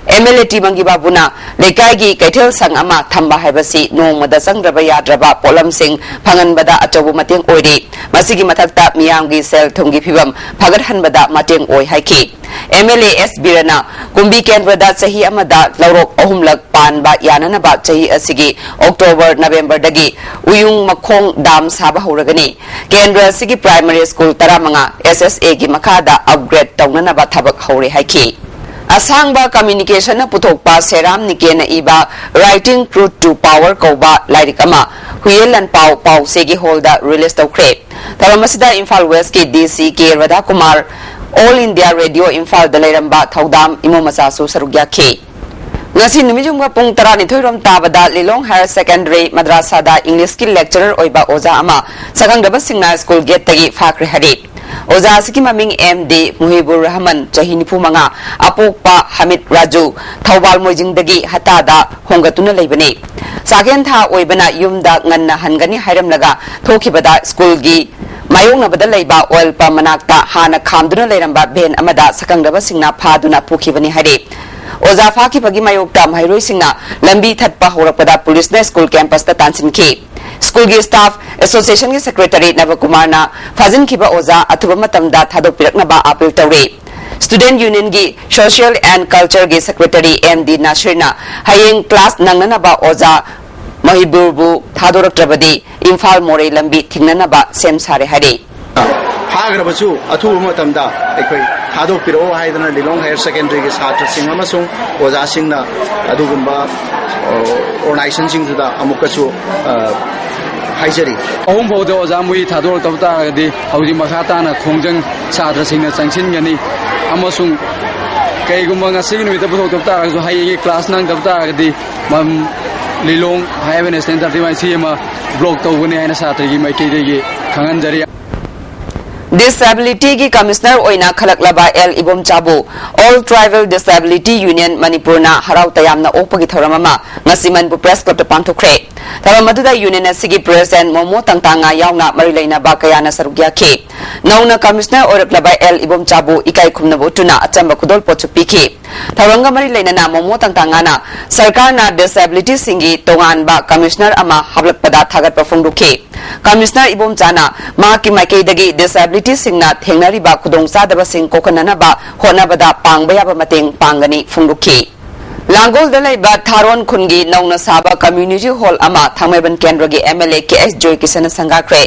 M L A T ꯃꯪꯒꯤ ꯕꯥꯕꯨꯅ ꯂꯩꯀꯥꯏꯒꯤ ꯀꯩꯊꯦꯜ ꯁꯪ ꯑꯃ ꯊꯝꯕ ꯍꯥꯏꯕꯁꯤ ꯅꯣꯡꯃꯗ ꯆꯪꯗ꯭ꯔꯕ ꯌꯥꯗ꯭ꯔꯕ ꯄꯣꯠꯂꯝꯁꯤꯡ ꯐꯪꯍꯟꯕꯗ ꯑꯆꯧꯕ ꯃꯇꯦꯡ ꯑꯣꯏꯔꯤ꯫ ꯃꯁꯤꯒꯤ ꯃꯊꯛꯇ ꯃꯤꯌꯥꯝꯒꯤ ꯁꯦꯜ ꯊꯨꯝꯒꯤ ꯐꯤꯕꯝ ꯐꯒꯠꯍꯟꯕꯗ ꯃꯇꯦꯡ ꯑꯣꯏ ꯍꯥꯏꯈꯤ꯫ M L A S ꯕꯤꯔꯦꯟꯅ ꯀꯨꯝꯕꯤ ꯀꯦꯟꯗ꯭ꯔꯗ ꯆꯍꯤ ꯑꯃꯗ ꯂꯧꯔꯣꯛ ꯑꯍꯨꯝꯂꯛ ꯄꯥꯟꯕ ꯌꯥꯅꯅꯕ ꯆꯍꯤ ꯑꯁꯤꯒꯤ October, November ꯗꯒꯤ ꯎꯌꯨꯡ ꯃꯈꯣꯡ dam ꯁꯥꯕ ꯍꯧꯔꯒꯅꯤ꯫ ꯀꯦꯟꯗ꯭ꯔ ꯑꯁꯤꯒꯤ primary school ꯇꯔꯥꯃꯉꯥ S S A ꯒꯤ ꯃꯈꯥꯗ upgrade ꯇꯧꯅꯅꯕ ꯊꯕꯛ ꯍꯧꯔꯦ ꯍꯥꯏꯈꯤ꯫ ꯑꯁꯥꯡꯕ Communication ꯅ ꯄꯨꯊꯣꯛꯄ ꯁꯦꯔꯥꯝ ꯅꯤꯀꯦꯟꯅ ꯏꯕ Writing Truth to Power ꯀꯧꯕ ꯂꯥꯏꯔꯤꯛ ꯑꯃ ꯍꯨꯌꯦꯟ ꯂꯥꯟꯄꯥꯎ ꯄꯥꯎꯆꯦꯒꯤ hall ꯗ release ꯇꯧꯈ꯭ꯔꯦ꯫ ꯊꯧꯔꯝ ꯑꯁꯤꯗ ꯏꯝꯐꯥꯜ West ꯀꯤ D C K ꯔꯥꯙꯥꯀꯨꯃꯥꯔ, All India Radio ꯏꯝꯐꯥꯜꯗ ꯂꯩꯔꯝꯕ ꯊꯧꯗꯥꯝ ꯏꯃꯣ ꯃꯆꯥꯁꯨ ꯁꯔꯨꯛ ꯌꯥꯈꯤ꯫ ꯉꯁꯤ ꯅꯨꯃꯤꯠꯌꯨꯡꯕ ꯄꯨꯡ ꯇꯔꯥꯅꯤꯊꯣꯏ ꯔꯣꯝ ꯇꯥꯕꯗ ꯂꯤꯂꯣꯡ Higher Secondary ꯃꯗ꯭ꯔꯥꯁꯥꯗ English ꯀꯤ lecturer ꯑꯣꯏꯕ ꯑꯣꯖꯥ ꯑꯃ ꯁꯛꯈꯪꯗꯕꯁꯤꯡꯅ school gate ꯇꯒꯤ ꯐꯥꯈ꯭ꯔꯦ ꯍꯥꯏꯔꯤ꯫ ꯑꯣꯖꯥ ꯑꯁꯤꯒꯤ ꯃꯃꯤꯡ M D ꯃꯨꯍꯤꯕꯨꯔ ꯔꯍꯃꯟ, ꯆꯍꯤ ꯅꯤꯐꯨ ꯃꯉꯥ, ꯑꯄꯣꯛꯄ ꯍꯃꯤꯠ ꯔꯥꯖꯨ, ꯊꯧꯕꯥꯜ ꯃꯣꯏꯖꯤꯡꯗꯒꯤ ꯍꯠꯇꯥꯗ ꯍꯣꯡꯒꯠꯇꯨꯅ ꯂꯩꯕꯅꯤ꯫ ꯆꯥꯛꯍꯦꯟ ꯊꯥ ꯑꯣꯏꯕꯅ ꯌꯨꯝꯗ ꯉꯟꯅ ꯍꯟꯒꯅꯤ ꯍꯥꯏꯔꯝꯂꯒ ꯊꯣꯛꯈꯤꯕꯗ school ꯒꯤ ꯃꯥꯌꯣꯛꯅꯕꯗ ꯂꯩꯕ ꯑꯣꯏꯜ ꯄꯝ ꯃꯅꯥꯛꯇ ꯍꯥꯟꯅ ꯈꯥꯝꯗꯨꯅ ꯂꯩꯔꯝꯕ ꯚꯦꯟ ꯑꯃꯗ ꯁꯛꯈꯪꯗꯕꯁꯤꯡꯅ ꯐꯥꯗꯨꯅ ꯄꯨꯈꯤꯕꯅꯤ ꯍꯥꯏꯔꯤ꯫ ꯑꯣꯖꯥ ꯐꯥꯈꯤꯕꯒꯤ ꯃꯥꯌꯣꯛꯇ ꯃꯍꯩꯔꯣꯏꯁꯤꯡꯅ ꯂꯝꯕꯤ ꯊꯠꯄ ꯍꯧꯔꯛꯄꯗ ꯄꯨꯂꯤꯁꯅ ꯁ꯭ꯀꯨꯜ ꯀꯦꯝꯄꯁꯇ ꯇꯥꯟꯁꯤꯟꯈꯤ꯫ ꯁ꯭ꯀꯨꯜꯒꯤ ꯁ꯭ꯇꯥꯐ ꯑꯦꯁꯣꯁꯤꯌꯦꯁꯟꯒꯤ ꯁꯦꯀ꯭ꯔꯦꯇꯔꯤ ꯅꯕꯀꯨꯃꯥꯔꯅ ꯐꯥꯖꯤꯟꯈꯤꯕ ꯑꯣꯖꯥ ꯑꯊꯨꯕ ꯃꯇꯝꯗ ꯊꯥꯗꯣꯛꯄꯤꯔꯛꯅꯕ ꯑꯥꯄꯤꯜ ꯇꯧꯔꯤ꯫ ꯁ꯭ꯇꯨꯗꯦꯟꯠ ꯌꯨꯅꯤꯌꯟꯒꯤ ꯁꯣꯁꯤꯌꯦꯜ ꯑꯦꯟ ꯀꯜꯆꯔꯒꯤ ꯁꯦꯀ꯭ꯔꯦꯇꯔꯤ ꯑꯦꯝ ꯗꯤ ꯅꯥꯁꯤꯔꯅ ꯍꯌꯦꯡ ꯀ꯭ꯂꯥꯁ ꯅꯪꯅꯅꯕ ꯑꯣꯖꯥ ꯃꯍꯤꯕꯨꯔꯕꯨ ꯊꯥꯗꯣꯔꯛꯇ꯭ꯔꯕꯗꯤ ꯏꯝꯐꯥꯜ ꯃꯣꯔꯦ ꯂꯝꯕꯤ ꯊꯤꯡꯅꯅꯕ ꯁꯦꯝ ꯁꯥꯔꯦ ꯍꯥꯏꯔꯤ꯫ ꯐꯥꯈ꯭ꯔꯕꯁꯨ ꯑꯊꯨꯕ ꯃꯇꯝꯗ ꯑꯩꯈꯣꯏ ꯊꯥꯗꯣꯛꯄꯤꯔꯛꯑꯣ ꯍꯥꯏꯗꯅ ꯂꯤꯂꯣꯡ ꯍꯥꯌꯔ ꯁꯦꯀꯦꯟꯗꯔꯤꯒꯤ ꯁꯥꯇ꯭ꯔꯁꯤꯡ ꯑꯃꯁꯨꯡ ꯑꯣꯖꯥꯁꯤꯡꯅ ꯑꯗꯨꯒꯨꯝꯕ ꯑꯣꯔꯒꯅꯥꯏꯖꯦꯁꯟꯁꯤꯡꯗꯨꯗ ꯑꯃꯨꯛꯀꯁꯨ ꯍꯥꯏꯖꯔꯤ꯫ ꯑꯍꯨꯝ ꯐꯥꯎꯗ ꯑꯣꯖꯥ ꯃꯨꯍꯤ ꯊꯥꯗꯣꯔꯛꯇꯕ ꯇꯥꯔꯒꯗꯤ ꯍꯧꯖꯤꯛ ꯃꯈꯥ ꯇꯥꯅ ꯈꯣꯡꯖꯪ ꯁꯥꯇ꯭ꯔꯁꯤꯡꯅ ꯆꯪꯁꯤꯟꯒꯅꯤ ꯑꯃꯁꯨꯡ ꯀꯩꯒꯨꯝꯕ ꯉꯁꯤꯒꯤ ꯅꯨꯃꯤꯠꯇ ꯄꯨꯊꯣꯛꯇꯕ ꯇꯥꯔꯒꯁꯨ ꯍꯌꯦꯡꯒꯤ ꯀ꯭ꯂꯥꯁ ꯅꯪꯗꯕ ꯇꯥꯔꯒꯗꯤ ꯂꯤꯂꯣꯡ ꯍꯥꯏꯋꯦ ꯅꯦꯁꯅꯦꯜ ꯊꯥꯔꯇꯤ ꯋꯥꯟ ꯁꯤ ꯑꯃ ꯕ꯭ꯂꯣꯛ ꯇꯧꯒꯅꯤ ꯍꯥꯏꯅ ꯁꯥꯇ꯭ꯔꯒꯤ ꯃꯥꯏꯀꯩꯗꯒꯤ ꯈꯪꯍꯟꯖꯔꯤ꯫ ꯗꯤꯁꯑꯦꯕꯤꯂꯤꯇꯤꯒꯤ ꯀꯃꯤꯁꯅꯔ ꯑꯣꯏꯅ ꯈꯜꯂꯛꯂꯕ ꯑꯦꯜ ꯏꯕꯣꯝꯆꯥꯕꯨ ꯑꯣꯜ ꯇ꯭ꯔꯥꯏꯕꯦꯜ ꯗꯤꯁꯑꯦꯕꯤꯂꯤꯇꯤ ꯌꯨꯅꯤꯌꯟ ꯃꯅꯤꯄꯨꯔꯅ ꯍꯔꯥꯎ ꯇꯌꯥꯝꯅ ꯑꯣꯛꯄꯒꯤ ꯊꯧꯔꯝ ꯑꯃ ꯉꯁꯤ ꯃꯅꯤꯄꯨꯔ ꯄ꯭ꯔꯦꯁ ꯀ꯭ꯂꯕꯇ ꯄꯥꯡꯊꯣꯛꯈ꯭ꯔꯦ꯫ ꯊꯧꯔꯝ ꯑꯗꯨꯗ ꯌꯨꯅꯤꯌꯟ ꯑꯁꯤꯒꯤ ꯄ꯭ꯔꯦꯁꯤꯗꯦꯟꯠ ꯃꯣꯃꯣ ꯇꯪꯇꯥꯉꯥ ꯌꯥꯎꯅ ꯃꯔꯤ ꯂꯩꯅꯕ ꯀꯌꯥꯅ ꯁꯔꯨꯛ ꯌꯥꯈꯤ꯫ ꯅꯧꯅ ꯀꯃꯤꯁꯅꯔ ꯑꯣꯏꯔꯛꯂꯕ ꯑꯦꯜ ꯏꯕꯣꯝꯆꯥꯕꯨ ꯏꯀꯥꯏ ꯈꯨꯝꯅꯕ ꯎꯠꯇꯨꯅ ꯑꯆꯝꯕ ꯈꯨꯗꯣꯜꯄꯣꯠꯁꯨ ꯄꯤꯈꯤ꯫ ꯊꯧꯔꯝꯒ ꯃꯔꯤ ꯂꯩꯅꯅ ꯃꯣꯃꯣ ꯇꯪꯇꯥꯉꯥꯅ ꯁꯔꯀꯥꯔꯅ ꯗꯤꯁꯑꯦꯕꯤꯂꯤꯇꯤꯁꯤꯡꯒꯤ ꯇꯣꯉꯥꯟꯕ ꯀꯃꯤꯁꯅꯔ ꯑꯃ ꯍꯥꯞꯂꯛꯄꯗ ꯊꯥꯒꯠꯄ ꯐꯣꯡꯗꯣꯛꯈꯤ꯫ ꯀꯃꯤꯁꯅꯔ ꯏꯕꯣꯝꯆꯥꯅ ꯃꯍꯥꯛꯀꯤ ꯃꯥꯏꯀꯩꯗꯒꯤ ꯗꯤꯁꯑꯦꯕꯤꯂꯤꯇꯤꯁꯤꯡꯅ ꯊꯦꯡꯅꯔꯤꯕ ꯈꯨꯗꯣꯡꯆꯥꯗꯕꯁꯤꯡ ꯀꯣꯛꯍꯟꯅꯅꯕ ꯍꯣꯠꯅꯕꯗ ꯄꯥꯡꯕ ꯌꯥꯕ ꯃꯇꯦꯡ ꯄꯥꯡꯒꯅꯤ ꯐꯣꯡꯗꯣꯛꯈꯤ꯫ ꯂꯥꯡꯒꯣꯜꯗ ꯂꯩꯕ ꯊꯥꯔꯣꯟ ꯈꯨꯟꯒꯤ ꯅꯧꯅ ꯁꯥꯕ ꯀꯝꯃ꯭ꯌꯨꯅꯤꯇꯤ ꯍꯣꯜ ꯑꯃ ꯊꯥꯡꯃꯩꯕꯟ ꯀꯦꯟꯗ꯭ꯔꯒꯤ M L A K S ꯖꯣꯏꯀꯤꯁꯟꯅ ꯁꯪꯒꯥꯈ꯭ꯔꯦ꯫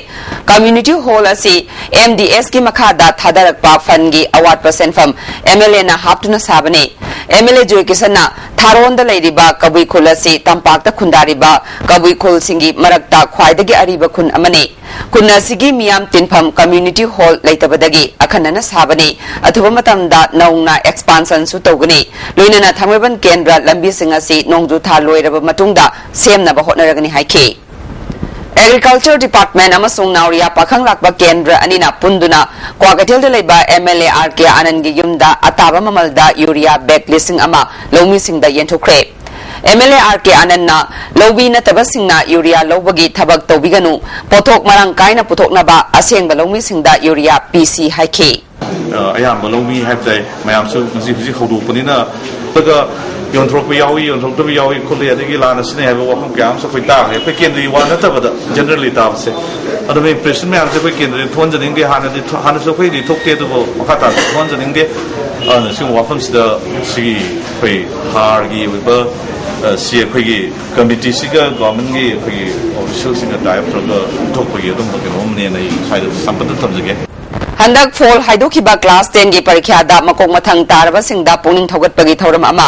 ꯀꯝꯃ꯭ꯌꯨꯅꯤꯇꯤ ꯍꯣꯜ ꯑꯁꯤ ꯑꯦꯝ ꯗꯤ ꯑꯦꯁꯀꯤ ꯃꯈꯥꯗ ꯊꯥꯗꯔꯛꯄ ꯐꯟꯒꯤ ꯑꯋꯥꯠꯄ ꯁꯦꯟꯐꯝ ꯑꯦꯝ ꯑꯦꯜ ꯑꯦꯅ ꯍꯥꯞꯇꯨꯅ ꯁꯥꯕꯅꯤ꯫ ꯑꯦꯝ ꯑꯦꯜ ꯑꯦ ꯖꯣꯏꯀꯤꯁꯟꯅ ꯊꯥꯔꯣꯟꯗ ꯂꯩꯔꯤꯕ ꯀꯕꯨꯏ ꯈꯨꯜ ꯑꯁꯤ ꯇꯝꯄꯥꯛꯇ ꯈꯨꯟꯗꯥꯔꯤꯕ ꯀꯕꯨꯏ ꯈꯨꯜꯁꯤꯡꯒꯤ ꯃꯔꯛꯇ ꯈ꯭ꯋꯥꯏꯗꯒꯤ ꯑꯔꯤꯕ ꯈꯨꯟ ꯑꯃꯅꯤ꯫ ꯈꯨꯟ ꯑꯁꯤꯒꯤ ꯃꯤꯌꯥꯝ ꯇꯤꯟꯐꯝ ꯀꯝꯃ꯭ꯌꯨꯅꯤꯇꯤ ꯍꯣꯜ ꯂꯩꯇꯕꯗꯒꯤ ꯑꯈꯟꯅꯅ ꯁꯥꯕꯅꯤ꯫ ꯑꯊꯨꯕ ꯃꯇꯝꯗ ꯅꯧꯅ ꯑꯦꯛꯁꯄꯥꯟꯁꯟꯁꯨ ꯇꯧꯒꯅꯤ꯫ ꯂꯣꯏꯅꯅ ꯊꯥꯡꯃꯩꯕꯟ ꯀꯦꯟꯗ꯭ꯔ ꯂꯝꯕꯤꯁꯤꯡ ꯑꯁꯤ ꯅꯣꯡꯖꯨ ꯊꯥ ꯂꯣꯏꯔꯕ ꯃꯇꯨꯡꯗ ꯁꯦꯝꯅꯕ ꯍꯣꯠꯅꯔꯒꯅꯤ ꯍꯥꯏꯈꯤ꯫ ꯑꯦꯒ꯭ꯔꯤꯀꯜꯆꯔ ꯗꯤꯄꯥꯔꯠꯃꯦꯟꯠ ꯑꯃꯁꯨꯡ ꯅꯥꯎꯔꯤꯌꯥ ꯄꯥꯈꯪ ꯂꯥꯛꯄ ꯀꯦꯟꯗ꯭ꯔ ꯑꯅꯤꯅ ꯄꯨꯟꯗꯨꯅ ꯀ꯭ꯋꯥꯀꯩꯊꯦꯜꯗ ꯂꯩꯕ ꯑꯦꯝ ꯑꯦꯜ ꯑꯦ ꯑꯥꯔ ꯀꯦ ꯑꯥꯅꯟꯒꯤ ꯌꯨꯝꯗ ꯑꯇꯥꯕ ꯃꯃꯜꯗ ꯌꯨꯔꯤꯌꯥ ꯕꯦꯒ ꯂꯤꯁꯤꯡ ꯑꯃ ꯂꯧꯃꯤꯁꯤꯡꯗ ꯌꯦꯟꯊꯣꯛꯈ꯭ꯔꯦ꯫ ꯑꯦꯝ ꯑꯦꯜ ꯑꯦ ꯑꯥꯔ ꯀꯦ ꯑꯥꯅꯟꯗꯅ ꯂꯧꯃꯤ ꯅꯠꯇꯕꯁꯤꯡꯅ ꯌꯨꯔꯤꯌꯥ ꯂꯧꯕꯒꯤ ꯊꯕꯛ ꯇꯧꯕꯤꯒꯅꯨ, ꯄꯣꯠꯊꯣꯛ ꯃꯔꯥꯡ ꯀꯥꯏꯅ ꯄꯨꯊꯣꯛꯅꯕ ꯑꯁꯦꯡꯕ ꯂꯧꯃꯤꯁꯤꯡꯗ ꯌꯨꯔꯤꯌꯥ ꯄꯤꯁꯤ ꯍꯥꯏꯈꯤ꯫ ꯑ, ꯑꯌꯥꯝꯕ ꯂꯧꯃꯤ ꯍꯥꯏꯕ ꯇꯥꯏ, ꯃꯌꯥꯝꯁꯨ ꯍꯧꯖꯤꯛ ꯍꯧꯖꯤꯛ ꯍꯧꯗꯣꯛꯄꯅꯤꯅ, ꯑꯗꯨꯒ ꯌꯣꯟꯊꯣꯔꯛꯄ ꯌꯥꯎꯏ, ꯌꯣꯟꯊꯣꯔꯛꯇꯕ ꯌꯥꯎꯏ ꯈꯣꯠꯂꯤ, ꯑꯗꯒꯤ ꯂꯥꯟꯅ ꯁꯤꯖꯤꯟꯅꯩ ꯍꯥꯏꯕ ꯋꯥꯐꯝ ꯀꯌꯥ ꯑꯃꯁꯨ ꯑꯩꯈꯣꯏ ꯇꯥꯈ꯭ꯔꯦ꯫ ꯑꯩꯈꯣꯏ ꯀꯦꯟꯗ꯭ꯔꯒꯤ ꯋꯥ ꯅꯠꯇꯕꯗ generally ꯇꯥꯕꯁꯦ꯫ ꯑꯗꯨꯅ impression ꯃꯌꯥꯝꯁꯦ ꯑꯩꯈꯣꯏ ꯀꯦꯟꯗ꯭ꯔꯗ ꯊꯣꯛꯍꯟꯖꯅꯤꯡꯗꯦ꯫ ꯍꯥꯟꯅꯗꯤ ꯊꯣ-, ꯍꯥꯟꯅꯁꯨ ꯑꯩꯈꯣꯏꯗꯤ ꯊꯣꯛꯇꯦ, ꯑꯗꯨꯕꯨ ꯃꯈꯥ ꯇꯥꯅ ꯊꯣꯛꯍꯟꯖꯅꯤꯡꯗꯦ꯫ ꯑꯗꯨꯅ ꯁꯤꯒꯨꯝꯕ ꯋꯥꯐꯝꯁꯤꯗ ꯁꯤꯒꯤ ꯑꯩꯈꯣꯏ ꯍꯥꯔꯒꯤ ꯑꯣꯏꯕ, ꯑ, ꯁꯤ ꯑꯩꯈꯣꯏꯒꯤ ꯀꯃꯤꯇꯤꯁꯤꯒ ꯒꯣꯔꯃꯦꯟꯒꯤ ꯑꯩꯈꯣꯏꯒꯤ ꯑꯣꯐꯤꯁꯤꯌꯦꯜꯁꯤꯡꯒ tie up ꯇꯧꯔꯒ ꯊꯣꯛꯄꯒꯤ ꯑꯗꯨꯝꯕ ꯀꯩꯅꯣ ꯑꯃꯅꯦꯅ ꯑꯩ ꯁ꯭ꯋꯥꯏꯗ ꯁꯝꯄꯠꯇ ꯊꯝꯖꯒꯦ꯫ ꯍꯟꯗꯛ ꯐꯣꯜ ꯍꯥꯏꯗꯣꯛꯈꯤꯕ ꯀ꯭ꯂꯥꯁ ꯇꯦꯟꯒꯤ ꯄꯔꯤꯈ꯭ꯌꯥꯗ ꯃꯀꯣꯛ ꯃꯊꯪ ꯇꯥꯔꯕꯁꯤꯡꯗ ꯄꯨꯛꯅꯤꯡ ꯊꯧꯒꯠꯄꯒꯤ ꯊꯧꯔꯝ ꯑꯃ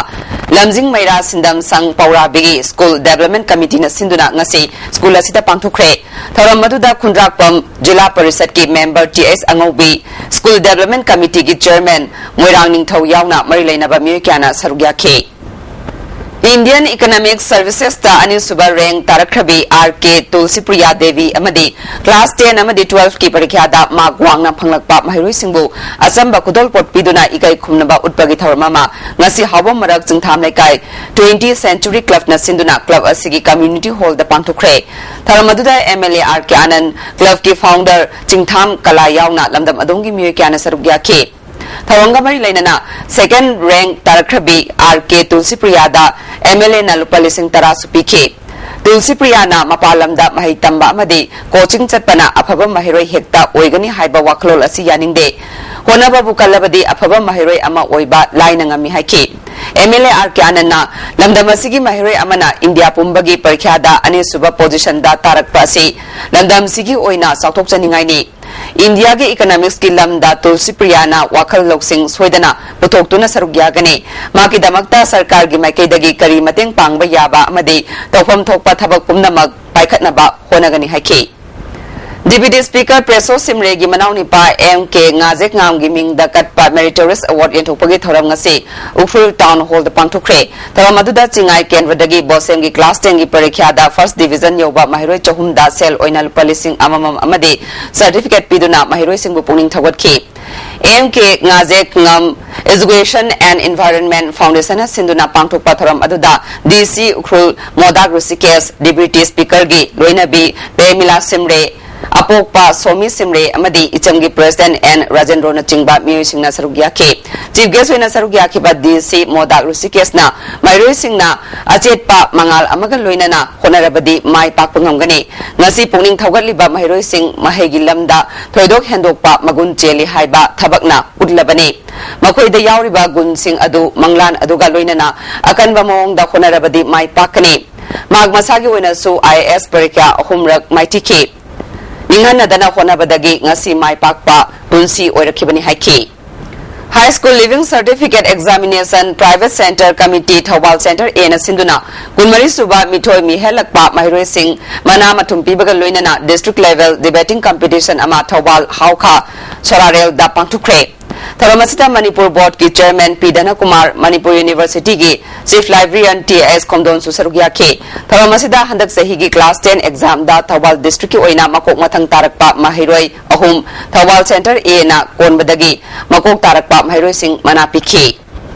ꯂꯝꯖꯤꯡ ꯃꯩꯔꯥ ꯁꯤꯟꯗꯝ ꯁꯪ ꯄꯧꯔꯥꯕꯤꯒꯤ ꯁ꯭ꯀꯨꯜ ꯗꯦꯕꯂꯞꯃꯦꯟ ꯀꯃꯤꯇꯤꯅ ꯁꯤꯟꯗꯨꯅ ꯉꯁꯤ ꯁ꯭ꯀꯨꯜ ꯑꯁꯤꯗ ꯄꯥꯡꯊꯣꯛꯈ꯭ꯔꯦ꯫ ꯊꯧꯔꯝ ꯑꯗꯨꯗ ꯈꯨꯟꯗ꯭ꯔꯥꯛꯄꯝ ꯖꯤꯂꯥ ꯄꯔꯤꯁꯠꯀꯤ ꯃꯦꯝꯕꯔ ꯇꯤ ꯑꯦꯁ ꯑꯉꯧꯕꯤ, ꯁ꯭ꯀꯨꯜ ꯗꯦꯕꯂꯞꯃꯦꯟ ꯀꯃꯤꯇꯤꯒꯤ ꯆꯤꯌꯔꯃꯦꯟ ꯃꯣꯏꯔꯥꯡ ꯅꯤꯡꯊꯧ ꯌꯥꯎꯅ ꯃꯔꯤ ꯂꯩꯅꯕ ꯃꯤꯑꯣꯏ ꯀꯌꯥꯅ ꯁꯔꯨꯛ ꯌꯥꯈꯤ꯫ Indian Economic Servicesꯇ ꯑꯅꯤꯁꯨꯕ ꯔꯦꯡ ꯇꯥꯔꯛꯈ꯭ꯔꯕꯤ ꯑꯥꯔ ꯀꯦ ꯇꯨꯜꯁꯤꯄ꯭ꯔꯤꯌꯥ ꯗꯦꯕꯤ ꯑꯃꯗꯤ ꯀ꯭ꯂꯥꯁ ꯇꯦꯟ ꯑꯃꯗꯤ ꯇꯨꯋꯦꯜꯐꯀꯤ ꯄꯔꯤꯈ꯭ꯌꯥꯗ ꯃꯥꯔꯛ ꯋꯥꯡꯅ ꯐꯪꯂꯛꯄ ꯃꯍꯩꯔꯣꯏꯁꯤꯡꯕꯨ ꯑꯆꯝꯕ ꯈꯨꯗꯣꯜꯄꯣꯠ ꯄꯤꯗꯨꯅ ꯏꯀꯥꯏ ꯈꯨꯝꯅꯕ ꯎꯠꯄꯒꯤ ꯊꯧꯔꯝ ꯑꯃ ꯉꯁꯤ ꯍꯥꯎꯕꯝ ꯃꯔꯛ ꯆꯤꯡꯊꯥꯝ ꯂꯩꯀꯥꯏ twenty Century Clubꯅ ꯁꯤꯟꯗꯨꯅ club ꯑꯁꯤꯒꯤ community hallꯗ ꯄꯥꯡꯊꯣꯛꯈ꯭ꯔꯦ꯫ ꯊꯧꯔꯝ ꯑꯗꯨꯗ M L A R K Anand, clubꯀꯤ founder ꯆꯤꯡꯊꯥꯝ ꯀꯂꯥ ꯌꯥꯎꯅ ꯂꯝꯗꯝ ꯑꯗꯣꯝꯒꯤ ꯃꯤꯑꯣꯏ ꯀꯌꯥꯅ ꯁꯔꯨꯛ ꯌꯥꯈꯤ꯫ ꯊꯧꯔꯝꯒ ꯃꯔꯤ ꯂꯩꯅꯅ second rank ꯇꯥꯔꯛꯈ꯭ꯔꯕꯤ ꯑꯥꯔ ꯀꯦ ꯇꯨꯜꯁꯤꯄ꯭ꯔꯤꯌꯥꯗ ꯑꯦꯝ ꯑꯦꯜ ꯑꯦꯅ ꯂꯨꯄꯥ ꯂꯤꯁꯤꯡ ꯇꯔꯥꯁꯨ ꯄꯤꯈꯤ꯫ ꯇꯨꯜꯁꯤꯄ꯭ꯔꯤꯌꯥꯅ ꯃꯄꯥꯟ ꯂꯝꯗ ꯃꯍꯩ ꯇꯝꯕ ꯑꯃꯗꯤ coaching ꯆꯠꯄꯅ ꯑꯐꯕ ꯃꯍꯩꯔꯣꯏ ꯍꯦꯛꯇ ꯑꯣꯏꯒꯅꯤ ꯍꯥꯏꯕ ꯋꯥꯈꯜꯂꯣꯟ ꯑꯁꯤ ꯌꯥꯅꯤꯡꯗꯦ꯫ ꯍꯣꯠꯅꯕꯕꯨ ꯀꯜꯂꯕꯗꯤ ꯑꯐꯕ ꯃꯍꯩꯔꯣꯏ ꯑꯃ ꯑꯣꯏꯕ ꯂꯥꯏꯅ ꯉꯝꯃꯤ ꯍꯥꯏꯈꯤ꯫ ꯑꯦꯝ ꯑꯦꯜ ꯑꯦ ꯑꯥꯔ ꯀꯦ ꯑꯥꯅꯟꯗꯅ ꯂꯝꯗꯝ ꯑꯁꯤꯒꯤ ꯃꯍꯩꯔꯣꯏ ꯑꯃꯅ ꯏꯟꯗꯤꯌꯥ ꯄꯨꯝꯕꯒꯤ ꯄꯔꯤꯈ꯭ꯌꯥꯗ ꯑꯅꯤꯁꯨꯕ positionꯗ ꯇꯥꯔꯛꯄ ꯑꯁꯤ ꯂꯝꯗꯝꯁꯤꯒꯤ ꯑꯣꯏꯅ ꯆꯥꯎꯊꯣꯛꯆꯅꯤꯡꯉꯥꯏꯅꯤ꯫ ꯏꯟꯗꯤꯌꯥꯒꯤ economicsꯀꯤ ꯂꯝꯗ ꯇꯨꯜꯁꯤꯄ꯭ꯔꯤꯌꯥꯅ ꯋꯥꯈꯜ ꯂꯧꯁꯤꯡ ꯁꯣꯏꯗꯅ ꯄꯨꯊꯣꯛꯇꯨꯅ ꯁꯔꯨꯛ ꯌꯥꯒꯅꯤ꯫ ꯃꯍꯥꯛꯀꯤꯗꯃꯛꯇ ꯁꯔꯀꯥꯔꯒꯤ ꯃꯥꯏꯀꯩꯗꯒꯤ ꯀꯔꯤ ꯃꯇꯦꯡ ꯄꯥꯡꯕ ꯌꯥꯕ ꯑꯃꯗꯤ ꯇꯧꯐꯝ ꯊꯣꯛꯄ ꯊꯕꯛ ꯄꯨꯝꯅꯃꯛ ꯄꯥꯏꯈꯠꯅꯕ ꯍꯣꯠꯅꯒꯅꯤ ꯍꯥꯏꯈꯤ꯫ Deputy Speaker ꯄ꯭ꯔꯦꯁꯣ ꯁꯤꯝꯔꯦꯒꯤ ꯃꯅꯥꯎꯅꯤꯄꯥ ꯑꯦꯝ ꯀꯦ ꯉꯥꯖꯦꯛꯉꯥꯝꯒꯤ ꯃꯤꯡꯗ ꯀꯠꯄ Meritorious Award ꯌꯦꯟꯊꯣꯛꯄꯒꯤ ꯊꯧꯔꯝ ꯉꯁꯤ ꯎꯈ꯭ꯔꯨꯜ Town Hallꯗ ꯄꯥꯡꯊꯣꯛꯈ꯭ꯔꯦ꯫ ꯊꯧꯔꯝ ꯑꯗꯨꯗ ꯆꯤꯡꯉꯥꯏ ꯀꯦꯟꯗ꯭ꯔꯗꯒꯤ ꯕꯣꯁꯦꯝꯒꯤ class tenꯒꯤ ꯄꯔꯤꯈ꯭ꯌꯥꯗ first division ꯌꯧꯕ ꯃꯍꯩꯔꯣꯏ ꯆꯍꯨꯝꯗ ꯁꯦꯜ ꯑꯣꯏꯅ ꯂꯨꯄꯥ ꯂꯤꯁꯤꯡ ꯑꯃꯃꯝ ꯑꯃꯗꯤ certificate ꯄꯤꯗꯨꯅ ꯃꯍꯩꯔꯣꯏꯁꯤꯡꯕꯨ ꯄꯨꯛꯅꯤꯡ ꯊꯧꯒꯠꯈꯤ꯫ M K Ngajekngam Education and Environment Foundation ꯅ ꯁꯤꯟꯗꯨꯅ ꯄꯥꯡꯊꯣꯛꯄ ꯊꯧꯔꯝ ꯑꯗꯨꯗ ꯗꯤ ꯁꯤ ꯎꯈ꯭ꯔꯨꯜ ꯃꯣꯗꯥꯛ ꯔꯨꯁꯤꯀꯦꯁ, Deputy Speaker ꯒꯤ ꯂꯣꯏꯅꯕꯤ ꯄ꯭ꯔꯦꯃꯤꯂꯥ ꯁꯤꯝꯔꯦ, ꯑꯄꯣꯛꯄ ꯁꯣꯃꯤ ꯁꯤꯝꯔꯦ ꯑꯃꯗꯤ ꯏꯆꯝꯒꯤ President ꯑꯦꯟ ꯔꯥꯖꯦꯟꯗ꯭ꯔꯣꯅꯆꯤꯡꯕ ꯃꯤꯑꯣꯏꯁꯤꯡꯅ ꯁꯔꯨꯛ ꯌꯥꯈꯤ꯫ Chief Guest ꯑꯣꯏꯅ ꯁꯔꯨꯛ ꯌꯥꯈꯤꯕ ꯗꯤ ꯁꯤ ꯃꯣꯗꯥꯛ ꯔꯨꯁꯤꯀꯦꯁꯅ ꯃꯍꯩꯔꯣꯏꯁꯤꯡꯅ ꯑꯆꯦꯠꯄ ꯃꯉꯥꯜ ꯑꯃꯒ ꯂꯣꯏꯅꯅ ꯍꯣꯠꯅꯔꯕꯗꯤ ꯃꯥꯏ ꯄꯥꯛꯄ ꯉꯝꯒꯅꯤ꯫ ꯉꯁꯤ ꯄꯨꯛꯅꯤꯡ ꯊꯧꯒꯠꯂꯤꯕ ꯃꯍꯩꯔꯣꯏꯁꯤꯡ ꯃꯍꯩꯒꯤ ꯂꯝꯗ ꯊꯣꯏꯗꯣꯛ ꯍꯦꯟꯗꯣꯛꯄ ꯃꯒꯨꯟ ꯆꯦꯜꯂꯤ ꯍꯥꯏꯕ ꯊꯕꯛꯅ ꯎꯠꯂꯕꯅꯤ꯫ ꯃꯈꯣꯏꯗ ꯌꯥꯎꯔꯤꯕ ꯒꯨꯟꯁꯤꯡ ꯑꯗꯨ ꯃꯪꯂꯥꯟ ꯑꯗꯨꯒ ꯂꯣꯏꯅꯅ ꯑꯀꯟꯕ ꯃꯑꯣꯡꯗ ꯍꯣꯠꯅꯔꯕꯗꯤ ꯃꯥꯏ ꯄꯥꯛꯀꯅꯤ꯫ ꯃꯍꯥꯛ ꯃꯁꯥꯒꯤ ꯑꯣꯏꯅꯁꯨ ꯑꯥꯏ ꯑꯦ ꯑꯦꯁ ꯄꯔꯤꯈ꯭ꯌꯥ ꯑꯍꯨꯝꯔꯛ ꯃꯥꯏꯊꯤꯈꯤ꯫ ꯅꯤꯡꯍꯟꯅꯗꯅ ꯍꯣꯠꯅꯕꯗꯒꯤ ꯉꯁꯤ ꯃꯥꯏ ꯄꯥꯛꯄ ꯄꯨꯟꯁꯤ ꯑꯣꯏꯔꯛꯈꯤꯕꯅꯤ ꯍꯥꯏꯈꯤ꯫ High School Leaving Certificate Examination Private Center Committee Thoubal Center A ꯅ ꯁꯤꯟꯗꯨꯅ ꯀꯨꯟꯃꯔꯤ ꯁꯨꯕ ꯃꯤꯊꯣꯏ ꯃꯤꯍꯦꯜꯂꯛꯄ ꯃꯍꯩꯔꯣꯏꯁꯤꯡ ꯃꯅꯥ ꯃꯊꯨꯝ ꯄꯤꯕꯒ ꯂꯣꯏꯅꯅ District Level Debating Competition ꯑꯃ ꯊꯧꯕꯥꯜ ꯍꯥꯎꯈꯥ ꯁꯣꯔꯥꯔꯦꯜꯗ ꯄꯥꯡꯊꯣꯛꯈ꯭ꯔꯦ꯫ ꯊꯧꯔꯝ ꯑꯁꯤꯗ ꯃꯅꯤꯄꯨꯔ Board ꯀꯤ Chairman ꯄꯤ ꯙꯅꯀꯨꯃꯥꯔ, ꯃꯅꯤꯄꯨꯔ University ꯒꯤ Chief Librarian ꯇꯤ ꯑꯦꯁ ꯈꯣꯝꯗꯣꯟꯁꯨ ꯁꯔꯨꯛ ꯌꯥꯈꯤ꯫ ꯊꯧꯔꯝ ꯑꯁꯤꯗ ꯍꯟꯗꯛ ꯆꯍꯤꯒꯤ Class ten exam ꯗ ꯊꯧꯕꯥꯜ District ꯀꯤ ꯑꯣꯏꯅ ꯃꯀꯣꯛ ꯃꯊꯪ ꯇꯥꯔꯛꯄ ꯃꯍꯩꯔꯣꯏ ꯑꯍꯨꯝ ꯊꯧꯕꯥꯜ Center A ꯅ ꯀꯣꯟꯕꯗꯒꯤ ꯃꯀꯣꯛ ꯇꯥꯔꯛꯄ ꯃꯍꯩꯔꯣꯏꯁꯤꯡ ꯃꯅꯥ ꯄꯤꯈꯤ꯫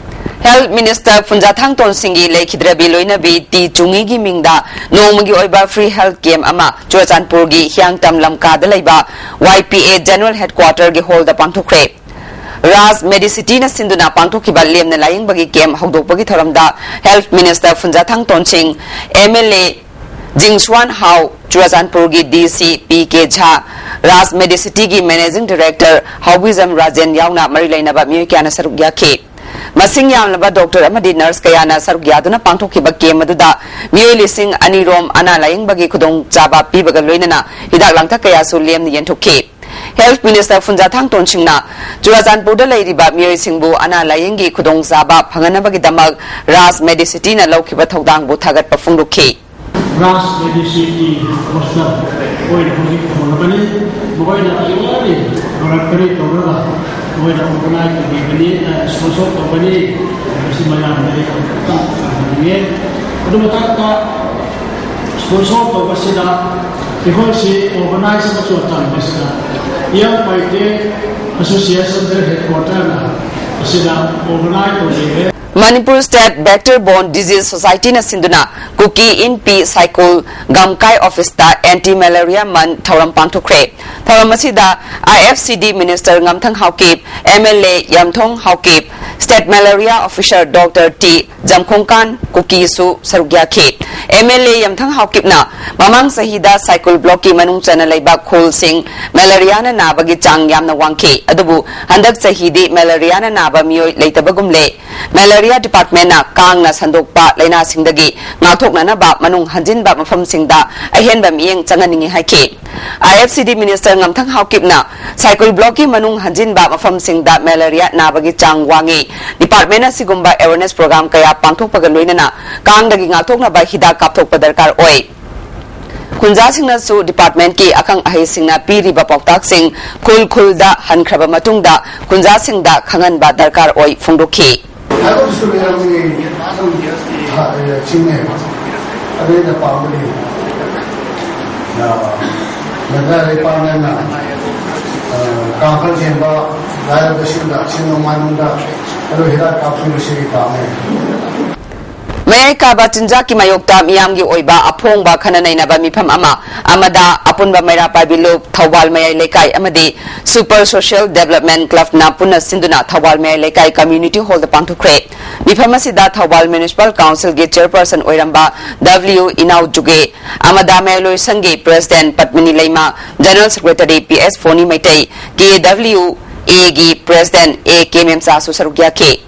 Health Minister ꯐꯨꯟꯖꯥꯊꯥꯡ ꯇꯣꯟꯁꯤꯡꯒꯤ ꯂꯩꯈꯤꯗ꯭ꯔꯕꯤ ꯂꯣꯏꯅꯕꯤ ꯇꯤ ꯆꯨꯡꯉꯤꯒꯤ ꯃꯤꯡꯗ ꯅꯣꯡꯃꯒꯤ ꯑꯣꯏꯕ free health camp ꯑꯃ ꯆꯨꯔꯆꯥꯟꯄꯨꯔꯒꯤ ꯍꯤꯌꯥꯡꯇꯝ ꯂꯝꯀꯥꯗ ꯂꯩꯕ ꯋꯥꯏ ꯄꯤ ꯑꯦ General Headquarter ꯒꯤ hall ꯗ ꯄꯥꯡꯊꯣꯛꯈ꯭ꯔꯦ꯫ ꯔꯥꯖ Medicity ꯅ ꯁꯤꯟꯗꯨꯅ ꯄꯥꯡꯊꯣꯛꯈꯤꯕ ꯂꯦꯝꯅ ꯂꯥꯌꯦꯡꯕꯒꯤ camp ꯍꯧꯗꯣꯛꯄꯒꯤ ꯊꯧꯔꯝꯗ Health Minister Phunzathang Tonsing, M L A Ginsuan Hau, ꯆꯨꯔꯆꯥꯟꯄꯨꯔꯒꯤ ꯗꯤ ꯁꯤ ꯄꯤ ꯀꯦ ꯖꯥ, ꯔꯥꯖ Medicity ꯒꯤ Managing Director ꯍꯥꯎꯕꯤꯖꯝ ꯔꯥꯖꯦꯟ ꯌꯥꯎꯅ ꯃꯔꯤ ꯂꯩꯅꯕ ꯃꯤꯑꯣꯏ ꯀꯌꯥꯅ ꯁꯔꯨꯛ ꯌꯥꯈꯤ꯫ ꯃꯁꯤꯡ ꯌꯥꯝꯂꯕ doctor ꯑꯃꯗꯤ nurse ꯀꯌꯥꯅ ꯁꯔꯨꯛ ꯌꯥꯗꯨꯅ ꯄꯥꯡꯊꯣꯛꯈꯤꯕ camp ꯑꯗꯨꯗ ꯃꯤꯑꯣꯏ ꯂꯤꯁꯤꯡ ꯑꯅꯤ ꯔꯣꯝ ꯑꯅꯥ ꯂꯥꯌꯦꯡꯕꯒꯤ ꯈꯨꯗꯣꯡꯆꯥꯕ ꯄꯤꯕꯒ ꯂꯣꯏꯅꯅ ꯍꯤꯗꯥꯛ ꯂꯥꯡꯊꯛ ꯀꯌꯥꯁꯨ ꯂꯦꯝꯅ ꯌꯦꯟꯊꯣꯛꯈꯤ꯫ Health Minister ꯐꯨꯟꯖꯥꯊꯥꯡ ꯇꯣꯟꯁꯤꯡꯅ ꯆꯨꯔꯆꯥꯟꯄꯨꯔꯗ ꯂꯩꯔꯤꯕ ꯃꯤꯑꯣꯏꯁꯤꯡꯕꯨ ꯑꯅꯥ ꯂꯥꯌꯦꯡꯒꯤ ꯈꯨꯗꯣꯡꯆꯥꯕ ꯐꯪꯍꯟꯅꯕꯒꯤꯗꯃꯛ ꯔꯥꯖ Medicity ꯅ ꯂꯧꯈꯤꯕ ꯊꯧꯗꯥꯡꯕꯨ ꯊꯥꯒꯠꯄ ꯐꯣꯡꯗꯣꯛꯈꯤ꯫ ꯔꯥꯖ Medicity ꯒꯤ poster ꯑꯣꯏꯅ ꯍꯧꯖꯤꯛ ꯊꯝꯃꯕꯅꯤ꯫ ꯃꯈꯣꯏꯅ ꯑꯩꯉꯣꯟꯗ ꯂꯧꯔꯛꯄꯅꯤ ꯇꯧꯔꯒ ꯃꯈꯣꯏꯅ organize ꯇꯧꯕꯤꯕꯅꯤ, ꯑ, sponsor ꯇꯧꯕꯅꯤ꯫ ꯃꯁꯤ ꯃꯌꯥꯝꯗ ꯑꯩ ꯑꯃꯨꯛꯇꯪ ꯍꯥꯏꯖꯅꯤꯡꯉꯦ꯫ ꯑꯗꯨ ꯃꯊꯛꯇ sponsor ꯇꯧꯕꯁꯤꯗ ꯑꯩꯈꯣꯏꯁꯤ ꯑꯣꯔꯒꯅꯥꯏꯖ ꯑꯃꯁꯨ ꯇꯧꯕꯁꯤꯗ ꯏꯌꯥꯝ ꯄꯥꯏꯇꯦ ꯑꯦꯁꯣꯁꯤꯌꯦꯁꯟꯗ ꯍꯦꯗꯀ꯭ꯋꯥꯇꯔꯅ ꯑꯁꯤꯗ ꯑꯣꯔꯒꯅꯥꯏꯖ ꯇꯧꯖꯩ꯫ Manipur State Vector Borne Disease Society ꯅ ꯁꯤꯟꯗꯨꯅ ꯀꯨꯀꯤ ꯏꯟꯄꯤ ꯁꯥꯏꯀꯨꯜ ꯒꯝꯀꯥꯏ ꯑꯣꯐꯤꯁꯇ anti malaria month ꯊꯧꯔꯝ ꯄꯥꯡꯊꯣꯛꯈ꯭ꯔꯦ꯫ ꯊꯧꯔꯝ ꯑꯁꯤꯗ I F C D Minister ꯉꯝꯊꯪ Haokip, M L A ꯌꯝꯊꯣꯡ Haokip, State Malaria Officer Doctor T ꯖꯝꯈꯣꯡꯀꯥꯟ ꯀꯨꯀꯤꯁꯨ ꯁꯔꯨꯛ ꯌꯥꯈꯤ꯫ M L A ꯌꯝꯊꯪ ꯍꯥꯎꯀꯤꯞꯅ ꯃꯃꯥꯡ ꯆꯍꯤꯗ ꯁꯥꯏꯀꯨꯜ ꯕ꯭ꯂꯣꯛꯀꯤ ꯃꯅꯨꯡ ꯆꯟꯅ ꯂꯩꯕ ꯈꯨꯜꯁꯤꯡ ꯃꯦꯂꯦꯔꯤꯌꯥꯅ ꯅꯥꯕꯒꯤ ꯆꯥꯡ ꯌꯥꯝꯅ ꯋꯥꯡꯈꯤ, ꯑꯗꯨꯕꯨ ꯍꯟꯗꯛ ꯆꯍꯤꯗꯤ ꯃꯦꯂꯦꯔꯤꯌꯥꯅ ꯅꯥꯕ ꯃꯤꯑꯣꯏ ꯂꯩꯇꯕꯒꯨꯝꯂꯦ꯫ ꯃꯦꯂꯦꯔꯤꯌꯥ ꯗꯤꯄꯥꯔꯠꯃꯦꯟꯅ ꯀꯥꯡꯅ ꯁꯟꯗꯣꯛꯄ ꯂꯥꯏꯅꯥꯁꯤꯡꯗꯒꯤ ꯉꯥꯛꯊꯣꯛꯅꯅꯕ ꯃꯅꯨꯡ ꯍꯟꯖꯤꯟꯕ ꯃꯐꯝꯁꯤꯡꯗ ꯑꯍꯦꯟꯕ ꯃꯤꯠꯌꯦꯡ ꯆꯪꯍꯟꯅꯤꯡꯏ ꯍꯥꯏꯈꯤ꯫ I F C D Minister ꯉꯝꯊꯪ ꯍꯥꯎꯀꯤꯞꯅ ꯁꯥꯏꯀꯨꯜ ꯕ꯭ꯂꯣꯛꯀꯤ ꯃꯅꯨꯡ ꯍꯟꯖꯤꯟꯕ ꯃꯐꯝꯁꯤꯡꯗ ꯃꯦꯂꯦꯔꯤꯌꯥ ꯅꯥꯕꯒꯤ ꯆꯥꯡ ꯋꯥꯡꯉꯤ꯫ ꯗꯤꯄꯥꯔꯠꯃꯦꯟ ꯑꯁꯤꯒꯨꯝꯕ awareness program ꯀꯌꯥ ꯄꯥꯡꯊꯣꯛꯄꯒ ꯂꯣꯏꯅꯅ ꯀꯥꯡꯗꯒꯤ ꯉꯥꯛꯊꯣꯛꯅꯕ ꯍꯤꯗꯥꯛ ꯀꯥꯞꯊꯣꯛꯄ ꯗꯔꯀꯥꯔ ꯑꯣꯏ꯫ ꯈꯨꯟꯖꯥꯁꯤꯡꯅꯁꯨ ꯗꯤꯄꯥꯔꯠꯃꯦꯟꯀꯤ ꯑꯈꯪ ꯑꯍꯩꯁꯤꯡꯅ ꯄꯤꯔꯤꯕ ꯄꯥꯎꯇꯥꯛꯁꯤꯡ ꯈꯨꯜ ꯈꯨꯜꯗ ꯍꯟꯈ꯭ꯔꯕ ꯃꯇꯨꯡꯗ ꯈꯨꯟꯖꯥꯁꯤꯡꯗ ꯈꯪꯍꯟꯕ ꯗꯔꯀꯥꯔ ꯑꯣꯏ ꯐꯣꯡꯗꯣꯛꯈꯤ꯫ ꯍꯥꯏꯕꯗꯨꯁꯨ ꯂꯩꯔꯝꯃꯤ꯫ ꯆꯤꯡꯅꯩ꯫ ꯑꯗꯨ ꯑꯩꯅ ꯄꯥꯝꯕꯗꯤ, ꯅꯒꯥ ꯂꯩꯄꯥꯛꯅ, ꯀꯥꯡꯈꯜ ꯆꯦꯟꯕ, ꯂꯥꯏꯔꯕꯁꯤꯡꯗ, ꯆꯤꯡ ꯅꯣꯡꯃꯥꯏꯅꯨꯡꯗ ꯑꯗꯨ ꯍꯤꯗꯥꯛ ꯀꯥꯞꯄꯤꯕꯁꯤ ꯑꯩ ꯄꯥꯝꯃꯦ꯫ ꯃꯌꯥꯏ ꯀꯥꯕ ꯆꯤꯟꯖꯥꯛꯀꯤ ꯃꯥꯌꯣꯛꯇ ꯃꯤꯌꯥꯝꯒꯤ ꯑꯣꯏꯕ ꯑꯐꯣꯡꯕ ꯈꯟꯅ ꯅꯩꯅꯕ ꯃꯤꯐꯝ ꯑꯃ ꯑꯃꯗ ꯑꯄꯨꯟꯕ ꯃꯩꯔꯥ ꯄꯥꯏꯕꯤ ꯂꯨꯞ, ꯊꯧꯕꯥꯜ ꯃꯌꯥꯏ ꯂꯩꯀꯥꯏ ꯑꯃꯗꯤ Super Social Development Clubꯅ ꯄꯨꯟꯅ ꯁꯤꯟꯗꯨꯅ ꯊꯧꯕꯥꯜ ꯃꯌꯥꯏ ꯂꯩꯀꯥꯏ community hallꯗ ꯄꯥꯡꯊꯣꯛꯈ꯭ꯔꯦ꯫ ꯃꯤꯐꯝ ꯑꯁꯤꯗ ꯊꯧꯕꯥꯜ Municipal Councilꯒꯤ chairperson ꯑꯣꯏꯔꯝꯕ W ꯏꯅꯥꯎ ꯖꯨꯒꯦ, ꯑꯃꯗꯥ ꯃꯌꯥꯏꯂꯣꯏ ꯁꯪꯒꯤ president ꯄꯠꯃꯤꯅꯤ Leima, general secretary P S ꯐꯣꯅꯤ Meitei, K W Aꯒꯤ president A K ꯃꯦꯝꯆꯥꯁꯨ ꯁꯔꯨꯛ ꯌꯥꯈꯤ꯫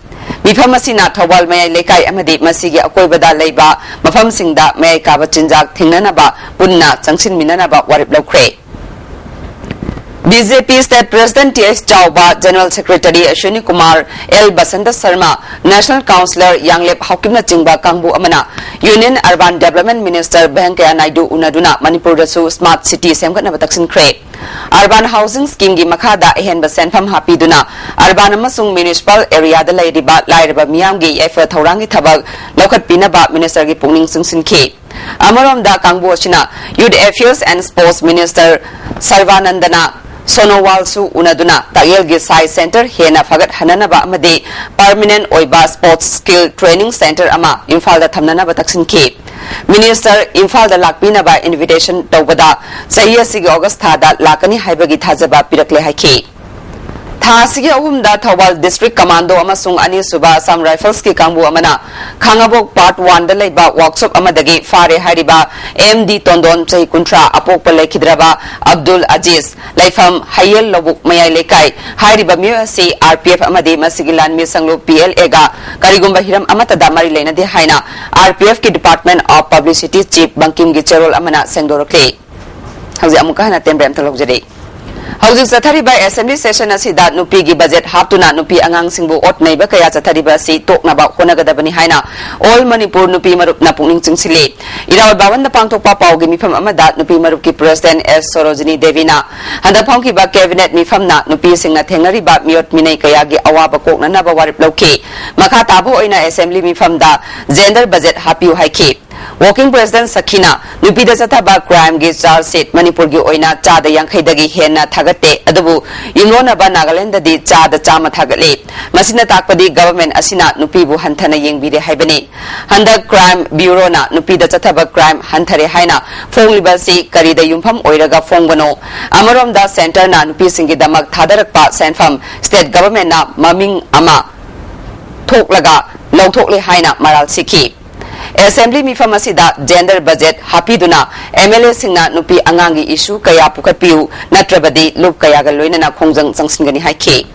ꯃꯤꯐꯝ ꯑꯁꯤꯅ ꯊꯧꯕꯥꯜ ꯃꯌꯥꯏ ꯂꯩꯀꯥꯏ ꯑꯃꯗꯤ ꯃꯁꯤꯒꯤ ꯑꯀꯣꯏꯕꯗ ꯂꯩꯕ ꯃꯐꯝꯁꯤꯡꯗ ꯃꯌꯥꯏ ꯀꯥꯕ ꯆꯤꯟꯖꯥꯛ ꯊꯤꯡꯅꯅꯕ ꯄꯨꯟꯅ ꯆꯪꯁꯤꯟꯃꯤꯟꯅꯅꯕ ꯋꯥꯔꯦꯞ ꯂꯧꯈ꯭ꯔꯦ꯫ B J P State President T S ꯆꯥꯎꯕ, General Secretary Ashwini Kumar, L Basanta Sharma, National Councillor ꯌꯥꯡꯂꯦꯞ ꯍꯥꯎꯀꯤꯞꯅꯆꯤꯡꯕ ꯀꯥꯡꯕꯨ ꯑꯃꯅ Union Urban Development Minister ꯚꯦꯡꯀꯌꯥ Naidu ꯎꯅꯗꯨꯅ ꯃꯅꯤꯄꯨꯔꯗꯁꯨ smart city ꯁꯦꯝꯒꯠꯅꯕ ꯇꯛꯁꯤꯟꯈ꯭ꯔꯦ꯫ Urban Housing Schemeꯒꯤ ꯃꯈꯥꯗ ꯑꯍꯦꯟꯕ ꯁꯦꯟꯐꯝ ꯍꯥꯞꯄꯤꯗꯨꯅ urban ꯑꯃꯁꯨꯡ municipal areaꯗ ꯂꯩꯔꯤꯕ ꯂꯥꯏꯔꯕ ꯃꯤꯌꯥꯝꯒꯤ ꯌꯥꯏꯐ ꯊꯧꯔꯥꯡꯒꯤ ꯊꯕꯛ ꯂꯧꯈꯠꯄꯤꯅꯕ ministerꯒꯤ ꯄꯨꯛꯅꯤꯡ ꯆꯤꯡꯁꯤꯟꯈꯤ꯫ ꯑꯃꯔꯣꯝꯗ ꯀꯥꯡꯕꯨ ꯑꯁꯤꯅ Youth Affairs and Sports Minister ꯁꯔꯕꯥꯅꯟꯗꯅ ꯁꯣꯅꯣꯋꯥꯜꯁꯨ ꯎꯅꯗꯨꯅ ꯇꯥꯛꯌꯦꯜꯒꯤ ꯁꯥꯏ ꯁꯦꯟꯇꯔ ꯍꯦꯟꯅ ꯐꯒꯠꯍꯟꯅꯅꯕ ꯑꯃꯗꯤ permanent ꯑꯣꯏꯕ sports skill training center ꯑꯃ ꯏꯝꯐꯥꯜꯗ ꯊꯝꯅꯅꯕ ꯇꯛꯁꯤꯟꯈꯤ꯫ Minister ꯏꯝꯐꯥꯜꯗ ꯂꯥꯛꯄꯤꯅꯕ invitation ꯇꯧꯕꯗ ꯆꯍꯤ ꯑꯁꯤꯒꯤ August ꯊꯥꯗ ꯂꯥꯛꯀꯅꯤ ꯍꯥꯏꯕꯒꯤ ꯊꯥꯖꯕ ꯄꯤꯔꯛꯂꯦ ꯍꯥꯏꯈꯤ꯫ ꯊꯥ ꯑꯁꯤꯒꯤ ꯑꯍꯨꯝꯗ ꯊꯧꯕꯥꯜ District Commando ꯑꯃꯁꯨꯡ ꯑꯅꯤꯁꯨꯕ Assam Rifles ꯀꯤ ꯀꯥꯡꯕꯨ ꯑꯃꯅ ꯈꯥꯉꯕꯣꯛ Part One ꯗ ꯂꯩꯕ workshop ꯑꯃꯗꯒꯤ ꯐꯥꯔꯦ ꯍꯥꯏꯔꯤꯕ M D ꯇꯣꯟꯗꯣꯟ, ꯆꯍꯤ ꯀꯨꯟꯊ꯭ꯔꯥ, ꯑꯄꯣꯛꯄ ꯂꯩꯈꯤꯗ꯭ꯔꯕ ꯑꯕꯗꯨꯜ ꯑꯖꯤꯖ, ꯂꯩꯐꯝ ꯍꯌꯦꯜ ꯂꯧꯕꯨꯛ ꯃꯌꯥꯏ ꯂꯩꯀꯥꯏ꯫ ꯍꯥꯏꯔꯤꯕ ꯃꯤꯑꯣꯏ ꯑꯁꯤ R P F ꯑꯃꯗꯤ ꯃꯁꯤꯒꯤ ꯂꯥꯟꯃꯤ ꯁꯪꯂꯨꯞ P L A ꯒ ꯀꯔꯤꯒꯨꯝꯕ ꯍꯤꯔꯝ ꯑꯃꯠꯇꯗ ꯃꯔꯤ ꯂꯩꯅꯗꯦ ꯍꯥꯏꯅ R P F ꯀꯤ Department of Publicity Chief ꯕꯪꯀꯤꯝꯒꯤ ꯆꯦꯔꯣꯜ ꯑꯃꯅ ꯁꯦꯡꯗꯣꯔꯛꯂꯤ꯫ ꯍꯧꯖꯤꯛ ꯑꯃꯨꯛꯀ ꯍꯟꯅ ꯇꯦꯟꯕ꯭ꯔꯦ ꯑꯝꯇ ꯂꯧꯖꯔꯤ꯫ ꯍꯧꯖꯤꯛ ꯆꯠꯊꯔꯤꯕ Assembly session ꯑꯁꯤꯗ ꯅꯨꯄꯤꯒꯤ budget ꯍꯥꯞꯇꯨꯅ ꯅꯨꯄꯤ ꯑꯉꯥꯡꯁꯤꯡꯕꯨ ꯑꯣꯠ ꯅꯩꯕ ꯀꯌꯥ ꯆꯠꯊꯔꯤꯕ ꯑꯁꯤ ꯇꯣꯛꯅꯕ ꯍꯣꯠꯅꯒꯗꯕꯅꯤ ꯍꯥꯏꯅ All Manipur ꯅꯨꯄꯤ ꯃꯔꯨꯞꯅ ꯄꯨꯛꯅꯤꯡ ꯆꯤꯡꯁꯤꯜꯂꯤ꯫ ꯏꯔꯥꯕꯣꯠ ꯚꯕꯟꯗ ꯄꯥꯡꯊꯣꯛꯄ ꯄꯥꯎꯒꯤ ꯃꯤꯐꯝ ꯑꯃꯗ ꯅꯨꯄꯤ ꯃꯔꯨꯞꯀꯤ President S ꯁꯣꯔꯣꯖꯤꯅꯤ ꯗꯦꯕꯤꯅ ꯍꯟꯗꯛ ꯐꯝꯈꯤꯕ Cabinet ꯃꯤꯐꯝꯅ ꯅꯨꯄꯤꯁꯤꯡꯅ ꯊꯦꯡꯅꯔꯤꯕ ꯃꯤꯑꯣꯠ ꯃꯤꯅꯩ ꯀꯌꯥꯒꯤ ꯑꯋꯥꯕ ꯀꯣꯛꯅꯅꯕ ꯋꯥꯔꯦꯞ ꯂꯧꯈꯤ꯫ ꯃꯈꯥ ꯇꯥꯕ ꯑꯣꯏꯅ Assembly ꯃꯤꯐꯝꯗ gender budget ꯍꯥꯞꯄꯤꯌꯨ ꯍꯥꯏꯈꯤ꯫ Working President ꯁꯈꯤꯅ ꯅꯨꯄꯤꯗ ꯆꯠꯊꯕ crime ꯒꯤ charge sheet ꯃꯅꯤꯄꯨꯔꯒꯤ ꯑꯣꯏꯅ ꯆꯥꯗ ꯌꯥꯡꯈꯩꯗꯒꯤ ꯍꯦꯟꯅ ꯊꯥꯒꯠꯇꯦ, ꯑꯗꯨꯕꯨ ꯌꯨꯝꯂꯣꯟꯅꯕ ꯅꯥꯒꯥꯂꯦꯟꯗꯗꯤ ꯆꯥꯗ ꯆꯥꯝꯃ ꯊꯥꯒꯠꯂꯤ꯫ ꯃꯁꯤꯅ ꯇꯥꯛꯄꯗꯤ government ꯑꯁꯤꯅ ꯅꯨꯄꯤꯕꯨ ꯍꯟꯊꯅ ꯌꯦꯡꯕꯤꯔꯦ ꯍꯥꯏꯕꯅꯤ꯫ ꯍꯟꯗꯛ Crime Bureau ꯅ ꯅꯨꯄꯤꯗ ꯆꯠꯊꯕ crime ꯍꯟꯊꯔꯦ ꯍꯥꯏꯅ ꯐꯣꯡꯂꯤꯕ ꯑꯁꯤ ꯀꯔꯤꯗ ꯌꯨꯝꯐꯝ ꯑꯣꯏꯔꯒ ꯐꯣꯡꯕꯅꯣ? ꯑꯃꯔꯣꯝꯗ centre ꯅ ꯅꯨꯄꯤꯁꯤꯡꯒꯤꯗꯃꯛ ꯊꯥꯗꯔꯛꯄ ꯁꯦꯟꯐꯝ state government ꯅ ꯃꯃꯤꯡ ꯑꯃ ꯊꯣꯛꯂꯒ ꯂꯧꯊꯣꯛꯂꯦ ꯍꯥꯏꯅ ꯃꯔꯥꯜ ꯁꯤꯈꯤ꯫ Assembly ꯃꯤꯐꯝ ꯑꯁꯤꯗ gender budget ꯍꯥꯞꯄꯤꯗꯨꯅ M L A ꯁꯤꯡꯅ ꯅꯨꯄꯤ ꯑꯉꯥꯡꯒꯤ issue ꯀꯌꯥ ꯄꯨꯈꯠꯄꯤꯌꯨ, ꯅꯠꯇ꯭ꯔꯕꯗꯤ ꯂꯨꯞ ꯀꯌꯥꯒ ꯂꯣꯏꯅꯅ ꯈꯣꯡꯖꯪ ꯆꯪꯁꯤꯟꯒꯅꯤ ꯍꯥꯏꯈꯤ꯫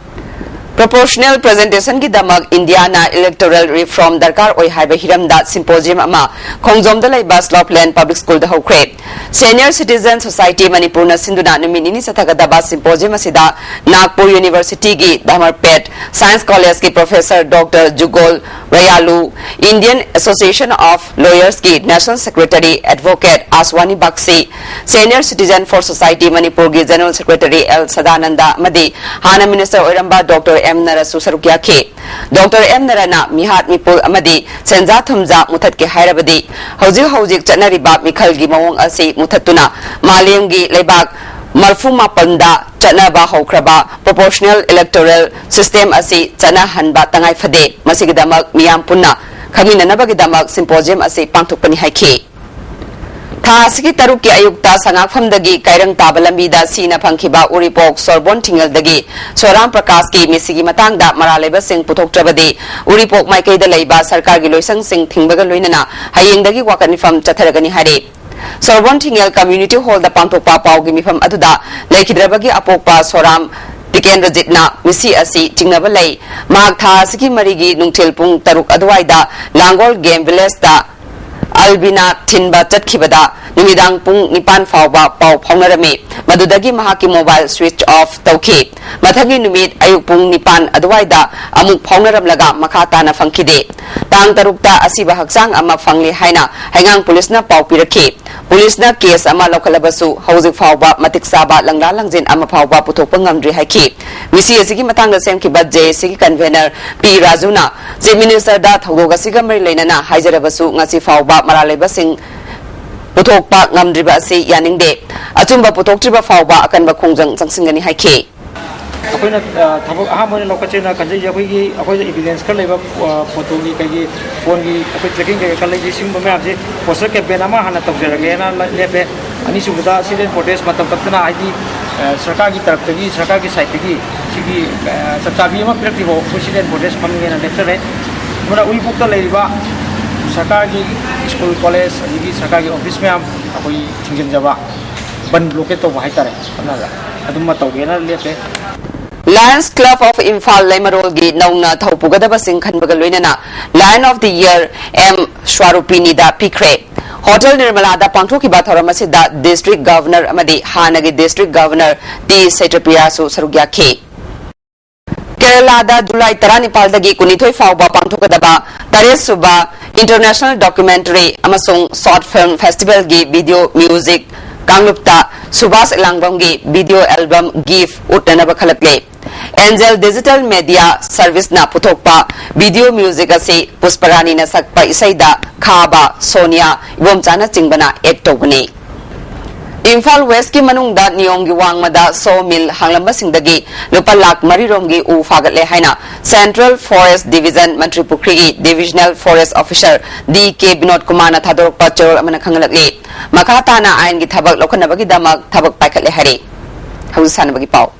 Proportional presentation ꯒꯤꯗꯃꯛ ꯏꯟꯗꯤꯌꯥꯅ electoral reform ꯗꯔꯀꯥꯔ ꯑꯣꯏ ꯍꯥꯏꯕ ꯍꯤꯔꯝꯗ symposium ꯑꯃ ꯈꯣꯡꯖꯣꯝꯗ ꯂꯩꯕ Slopeland Public School ꯗ ꯍꯧꯈ꯭ꯔꯦ꯫ Senior Citizen Society ꯃꯅꯤꯄꯨꯔꯅ ꯁꯤꯟꯗꯨꯅ ꯅꯨꯃꯤꯠ ꯅꯤꯅꯤ ꯆꯠꯊꯒꯗꯕ symposium ꯑꯁꯤꯗ Nagpur University ꯒꯤ Dhamarpet Science College ꯀꯤ Professor Doctor Jugol Rayalu, Indian Association of Lawyers ꯀꯤ National Secretary Advocate Aswani Bakshi, Senior Citizen for Society ꯃꯅꯤꯄꯨꯔꯒꯤ General Secretary L ꯁꯗꯥꯅꯟꯗ ꯑꯃꯗꯤ ꯍꯥꯟꯅ Minister ꯑꯣꯏꯔꯝꯕ Doctor M ꯅꯔꯁꯁꯨ ꯁꯔꯨꯛ ꯌꯥꯈꯤ꯫ ꯗꯣꯛꯇꯔ ꯑꯦꯝ ꯅꯔꯥꯅ ꯃꯤꯍꯥꯠ ꯃꯤꯄꯨꯟ ꯑꯃꯗꯤ ꯁꯦꯟꯖꯥ ꯊꯨꯝꯖꯥ ꯃꯨꯊꯠꯀꯦ ꯍꯥꯏꯔꯕꯗꯤ ꯍꯧꯖꯤꯛ ꯍꯧꯖꯤꯛ ꯆꯠꯅꯔꯤꯕ ꯃꯤꯈꯜꯒꯤ ꯃꯑꯣꯡ ꯑꯁꯤ ꯃꯨꯊꯠꯇꯨꯅ ꯃꯥꯂꯦꯝꯒꯤ ꯂꯩꯕꯥꯛ ꯃꯔꯐꯨ ꯃꯥꯄꯟꯗ ꯆꯠꯅꯕ ꯍꯧꯈ꯭ꯔꯕ proportional electoral system ꯑꯁꯤ ꯆꯠꯅꯍꯟꯕ ꯇꯉꯥꯏ ꯐꯗꯦ꯫ ꯃꯁꯤꯒꯤꯗꯃꯛ ꯃꯤꯌꯥꯝ ꯄꯨꯟꯅ ꯈꯪꯃꯤꯟꯅꯅꯕꯒꯤꯗꯃꯛ symposium ꯑꯁꯤ ꯄꯥꯡꯊꯣꯛꯄꯅꯤ ꯍꯥꯏꯈꯤ꯫ ꯊꯥ ꯑꯁꯤꯒꯤ ꯇꯔꯨꯛꯀꯤ ꯑꯌꯨꯛꯇ ꯁꯉꯥꯛꯐꯝꯗꯒꯤ ꯀꯩꯔꯪ ꯇꯥꯕ ꯂꯝꯕꯤꯗ ꯁꯤꯅ ꯐꯪꯈꯤꯕ ꯎꯔꯤꯄꯣꯛ ꯁꯣꯔꯕꯣꯟ ꯊꯤꯡꯉꯦꯜꯗꯒꯤ ꯁꯣꯔꯥꯝ ꯄ꯭ꯔꯀꯥꯁꯀꯤ ꯃꯤꯁꯤꯒꯤ ꯃꯇꯥꯡꯗ ꯃꯔꯥꯜ ꯂꯩꯕꯁꯤꯡ ꯄꯨꯊꯣꯛꯇ꯭ꯔꯕꯗꯤ ꯎꯔꯤꯄꯣꯛ ꯃꯥꯏꯀꯩꯗ ꯂꯩꯕ ꯁꯔꯀꯥꯔꯒꯤ ꯂꯣꯏꯁꯪꯁꯤꯡ ꯊꯤꯡꯕꯒ ꯂꯣꯏꯅꯅ ꯍꯌꯦꯡꯗꯒꯤ ꯋꯥꯀꯠ ꯃꯤꯐꯝ ꯆꯠꯊꯔꯒꯅꯤ ꯍꯥꯏꯔꯤ꯫ ꯁꯣꯔꯕꯣꯟ ꯊꯤꯡꯉꯦꯜ community hallꯗ ꯄꯥꯡꯊꯣꯛꯄ ꯄꯥꯎꯒꯤ ꯃꯤꯐꯝ ꯑꯗꯨꯗ ꯂꯩꯈꯤꯗ꯭ꯔꯕꯒꯤ ꯑꯄꯣꯛꯄ ꯁꯣꯔꯥꯝ ꯇꯤꯀꯦꯟꯗ꯭ꯔꯖꯤꯠꯅ ꯃꯤꯁꯤ ꯑꯁꯤ ꯆꯤꯡꯅꯕ ꯂꯩ꯫ ꯃꯍꯥꯛ ꯊꯥ ꯑꯁꯤꯒꯤ ꯃꯔꯤꯒꯤ ꯅꯨꯡꯊꯤꯜ ꯄꯨꯡ ꯇꯔꯨꯛ ꯑꯗꯨꯋꯥꯏꯗ ꯂꯥꯡꯒꯣꯜ game villageꯇ ꯑꯜꯕꯤꯅꯥ ꯊꯤꯟꯕ ꯆꯠꯈꯤꯕꯗ ꯅꯨꯃꯤꯗꯥꯡ ꯄꯨꯡ ꯅꯤꯄꯥꯟ ꯐꯥꯎꯕ ꯄꯥꯎ ꯐꯥꯎꯅꯔꯝꯃꯤ꯫ ꯃꯗꯨꯗꯒꯤ ꯃꯍꯥꯛꯀꯤ mobile switch off ꯇꯧꯈꯤ꯫ ꯃꯊꯪꯒꯤ ꯅꯨꯃꯤꯠ ꯑꯌꯨꯛ ꯄꯨꯡ ꯅꯤꯄꯥꯟ ꯑꯗꯨꯋꯥꯏꯗ ꯑꯃꯨꯛ ꯐꯥꯎꯅꯔꯝꯂꯒ ꯃꯈꯥ ꯇꯥꯅ ꯐꯪꯈꯤꯗꯦ꯫ ꯇꯥꯡ ꯇꯔꯨꯛꯇ ꯑꯁꯤꯕ ꯍꯛꯆꯥꯡ ꯑꯃ ꯐꯪꯂꯦ ꯍꯥꯏꯅ ꯍꯩꯉꯥꯡ ꯄꯨꯂꯤꯁꯅ ꯄꯥꯎ ꯄꯤꯔꯛꯈꯤ꯫ ꯄꯨꯂꯤꯁꯅ case ꯑꯃ ꯂꯧꯈꯠꯂꯕꯁꯨ ꯍꯧꯖꯤꯛ ꯐꯥꯎꯕ ꯃꯇꯤꯛ ꯆꯥꯕ ꯂꯪꯂꯥ ꯂꯪꯖꯤꯟ ꯑꯃ ꯐꯥꯎꯕ ꯄꯨꯊꯣꯛꯄ ꯉꯝꯗ꯭ꯔꯤ ꯍꯥꯏꯈꯤ꯫ ꯃꯤꯁꯤ ꯑꯁꯤꯒꯤ ꯃꯇꯥꯡꯗ ꯁꯦꯝꯈꯤꯕ JACꯒꯤ convener ꯄꯤ ꯔꯥꯖꯨꯅ Chief Ministerꯗ ꯊꯧꯗꯣꯛ ꯑꯁꯤꯒ ꯃꯔꯤ ꯂꯩꯅꯅ ꯍꯥꯏꯖꯔꯕꯁꯨ ꯉꯁꯤ ꯐꯥꯎꯕ ꯃꯔꯥꯜ ꯂꯩꯕꯁꯤꯡ ꯄꯨꯊꯣꯛꯄ ꯉꯝꯗ꯭ꯔꯤꯕ ꯑꯁꯤ ꯌꯥꯅꯤꯡꯗꯦ꯫ ꯑꯆꯨꯝꯕ ꯄꯨꯊꯣꯛꯇ꯭ꯔꯤꯕ ꯐꯥꯎꯕ ꯑꯀꯟꯕ ꯈꯣꯡꯖꯪ ꯆꯪꯁꯤꯟꯒꯅꯤ ꯍꯥꯏꯈꯤ꯫ ꯑꯩꯈꯣꯏꯅ, ꯑ, ꯊꯕꯛ ꯑꯍꯥꯟꯕ ꯑꯣꯏꯅ ꯂꯧꯈꯠꯁꯦꯅ ꯈꯟꯖꯩꯁꯦ ꯑꯩꯈꯣꯏꯒꯤ, ꯑꯩꯈꯣꯏꯗ evidence ꯈꯔ ꯂꯩꯕ, ꯑ, photoꯒꯤ ꯀꯩꯒꯤ phoneꯒꯤ ꯑꯩꯈꯣꯏ tracking ꯀꯩꯀꯥ ꯈꯔ ꯂꯩꯖꯩ꯫ ꯁꯤꯒꯨꯝꯕ ꯃꯌꯥꯝꯁꯦ poster campaign ꯑꯃ ꯍꯥꯟꯅ ꯇꯧꯖꯔꯒꯦꯅ ꯂꯦꯞꯄꯦ꯫ ꯑꯅꯤꯁꯨꯕꯗ sit-in protest ꯃꯇꯝ ꯀꯛꯇꯅ ꯍꯥꯏꯗꯤ, ꯑ, ꯁꯔꯀꯥꯔꯒꯤ ꯇꯔꯞꯇꯒꯤ, ꯁꯔꯀꯥꯔꯒꯤ sideꯇꯒꯤ ꯁꯤꯒꯤ, ꯑ, ꯆꯞ ꯆꯥꯕꯤ ꯑꯃ ꯄꯤꯔꯛꯇ꯭ꯔꯤꯐꯥꯎ ꯑꯩꯈꯣꯏ sit-in protest ꯐꯝꯒꯦꯅ ꯂꯦꯞꯆꯔꯦ꯫ ꯑꯗꯨꯅ ꯎꯔꯤꯄꯣꯛꯇ ꯂꯩꯔꯤꯕ ꯁꯔꯀꯥꯔꯒꯤ school, college ꯑꯗꯒꯤ ꯁꯔꯀꯥꯔꯒꯤ office ꯃꯌꯥꯝ ꯑꯩꯈꯣꯏ ꯊꯤꯡꯖꯤꯟꯖꯕ, ꯕꯟ blockade ꯇꯧꯕ ꯍꯥꯏꯇꯥꯔꯦ, ꯁꯝꯅ ꯍꯥꯏꯔꯕꯗ ꯑꯗꯨꯝꯕ ꯇꯧꯒꯦꯅ ꯂꯦꯞꯄꯦ꯫ Lions Club of Imphal ꯂꯩꯃꯔꯣꯜꯒꯤ ꯅꯧꯅ ꯊꯧ ꯄꯨꯒꯗꯕꯁꯤꯡ ꯈꯟꯕꯒ ꯂꯣꯏꯅꯅ Lion of the Year M ꯁ꯭ꯋꯥꯔꯨꯄꯤꯅꯤꯗ ꯄꯤꯈ꯭ꯔꯦ꯫ ꯍꯣꯇꯦꯜ ꯅꯤꯔꯃꯂꯥꯗ ꯄꯥꯡꯊꯣꯛꯈꯤꯕ ꯊꯧꯔꯝ ꯑꯁꯤꯗ district governor ꯑꯃꯗꯤ ꯍꯥꯟꯅꯒꯤ district governor ꯇꯤ ꯁꯩꯇ꯭ꯔꯄ꯭ꯔꯤꯌꯥꯁꯨ ꯁꯔꯨꯛ ꯌꯥꯈꯤ꯫ ꯀꯦꯔꯂꯥꯗ ꯖꯨꯂꯥꯏ ꯇꯔꯥꯅꯤꯄꯥꯜꯗꯒꯤ ꯀꯨꯟꯅꯤꯊꯣꯏ ꯐꯥꯎꯕ ꯄꯥꯡꯊꯣꯛꯀꯗꯕ ꯇꯔꯦꯠ ꯁꯨꯕ International Documentary ꯑꯃꯁꯨꯡ Short Film Festivalꯒꯤ video music ꯀꯥꯡꯂꯨꯞꯇ Subhas ꯏꯂꯥꯡꯕꯝꯒꯤ video album Gift ꯎꯠꯅꯅꯕ ꯈꯜꯂꯛꯂꯦ꯫ Angel Digital Media Service ꯅ ꯄꯨꯊꯣꯛꯄ video music ꯑꯁꯤ ꯄꯨꯁꯄꯔꯥꯅꯤꯅ ꯁꯛꯄ ꯏꯁꯩꯗ ꯈꯥꯕ, ꯁꯣꯅꯤꯌꯥ ꯏꯕꯣꯝꯆꯥꯅꯆꯤꯡꯕꯅ act ꯇꯧꯕꯅꯤ꯫ ꯏꯝꯐꯥꯜ West ꯀꯤ ꯃꯅꯨꯡꯗ ꯅꯤꯌꯣꯝꯒꯤ ꯋꯥꯡꯃꯗ saw mill ꯍꯥꯡꯂꯝꯕꯁꯤꯡꯗꯒꯤ ꯂꯨꯄꯥ ꯂꯥꯈ ꯃꯔꯤ ꯔꯣꯝꯒꯤ ꯎ ꯐꯥꯒꯠꯂꯦ ꯍꯥꯏꯅ Central Forest Division ꯃꯟꯇ꯭ꯔꯤ ꯄꯨꯈ꯭ꯔꯤꯒꯤ Divisional Forest Officer D K Vinod ꯀꯨꯃꯥꯔꯅ ꯊꯥꯗꯣꯔꯛꯄ ꯆꯦꯔꯣꯜ ꯑꯃꯅ ꯈꯪꯍꯜꯂꯛꯂꯤ꯫ ꯃꯈꯥ ꯇꯥꯅ ꯑꯥꯏꯟꯒꯤ ꯊꯕꯛ ꯂꯧꯈꯠꯅꯕꯒꯤꯗꯃꯛ ꯊꯕꯛ ꯄꯥꯏꯈꯠꯂꯦ ꯍꯥꯏꯔꯤ꯫ ꯍꯧꯖꯤꯛ ꯁꯥꯟꯅꯕꯒꯤ ꯄꯥꯎ꯫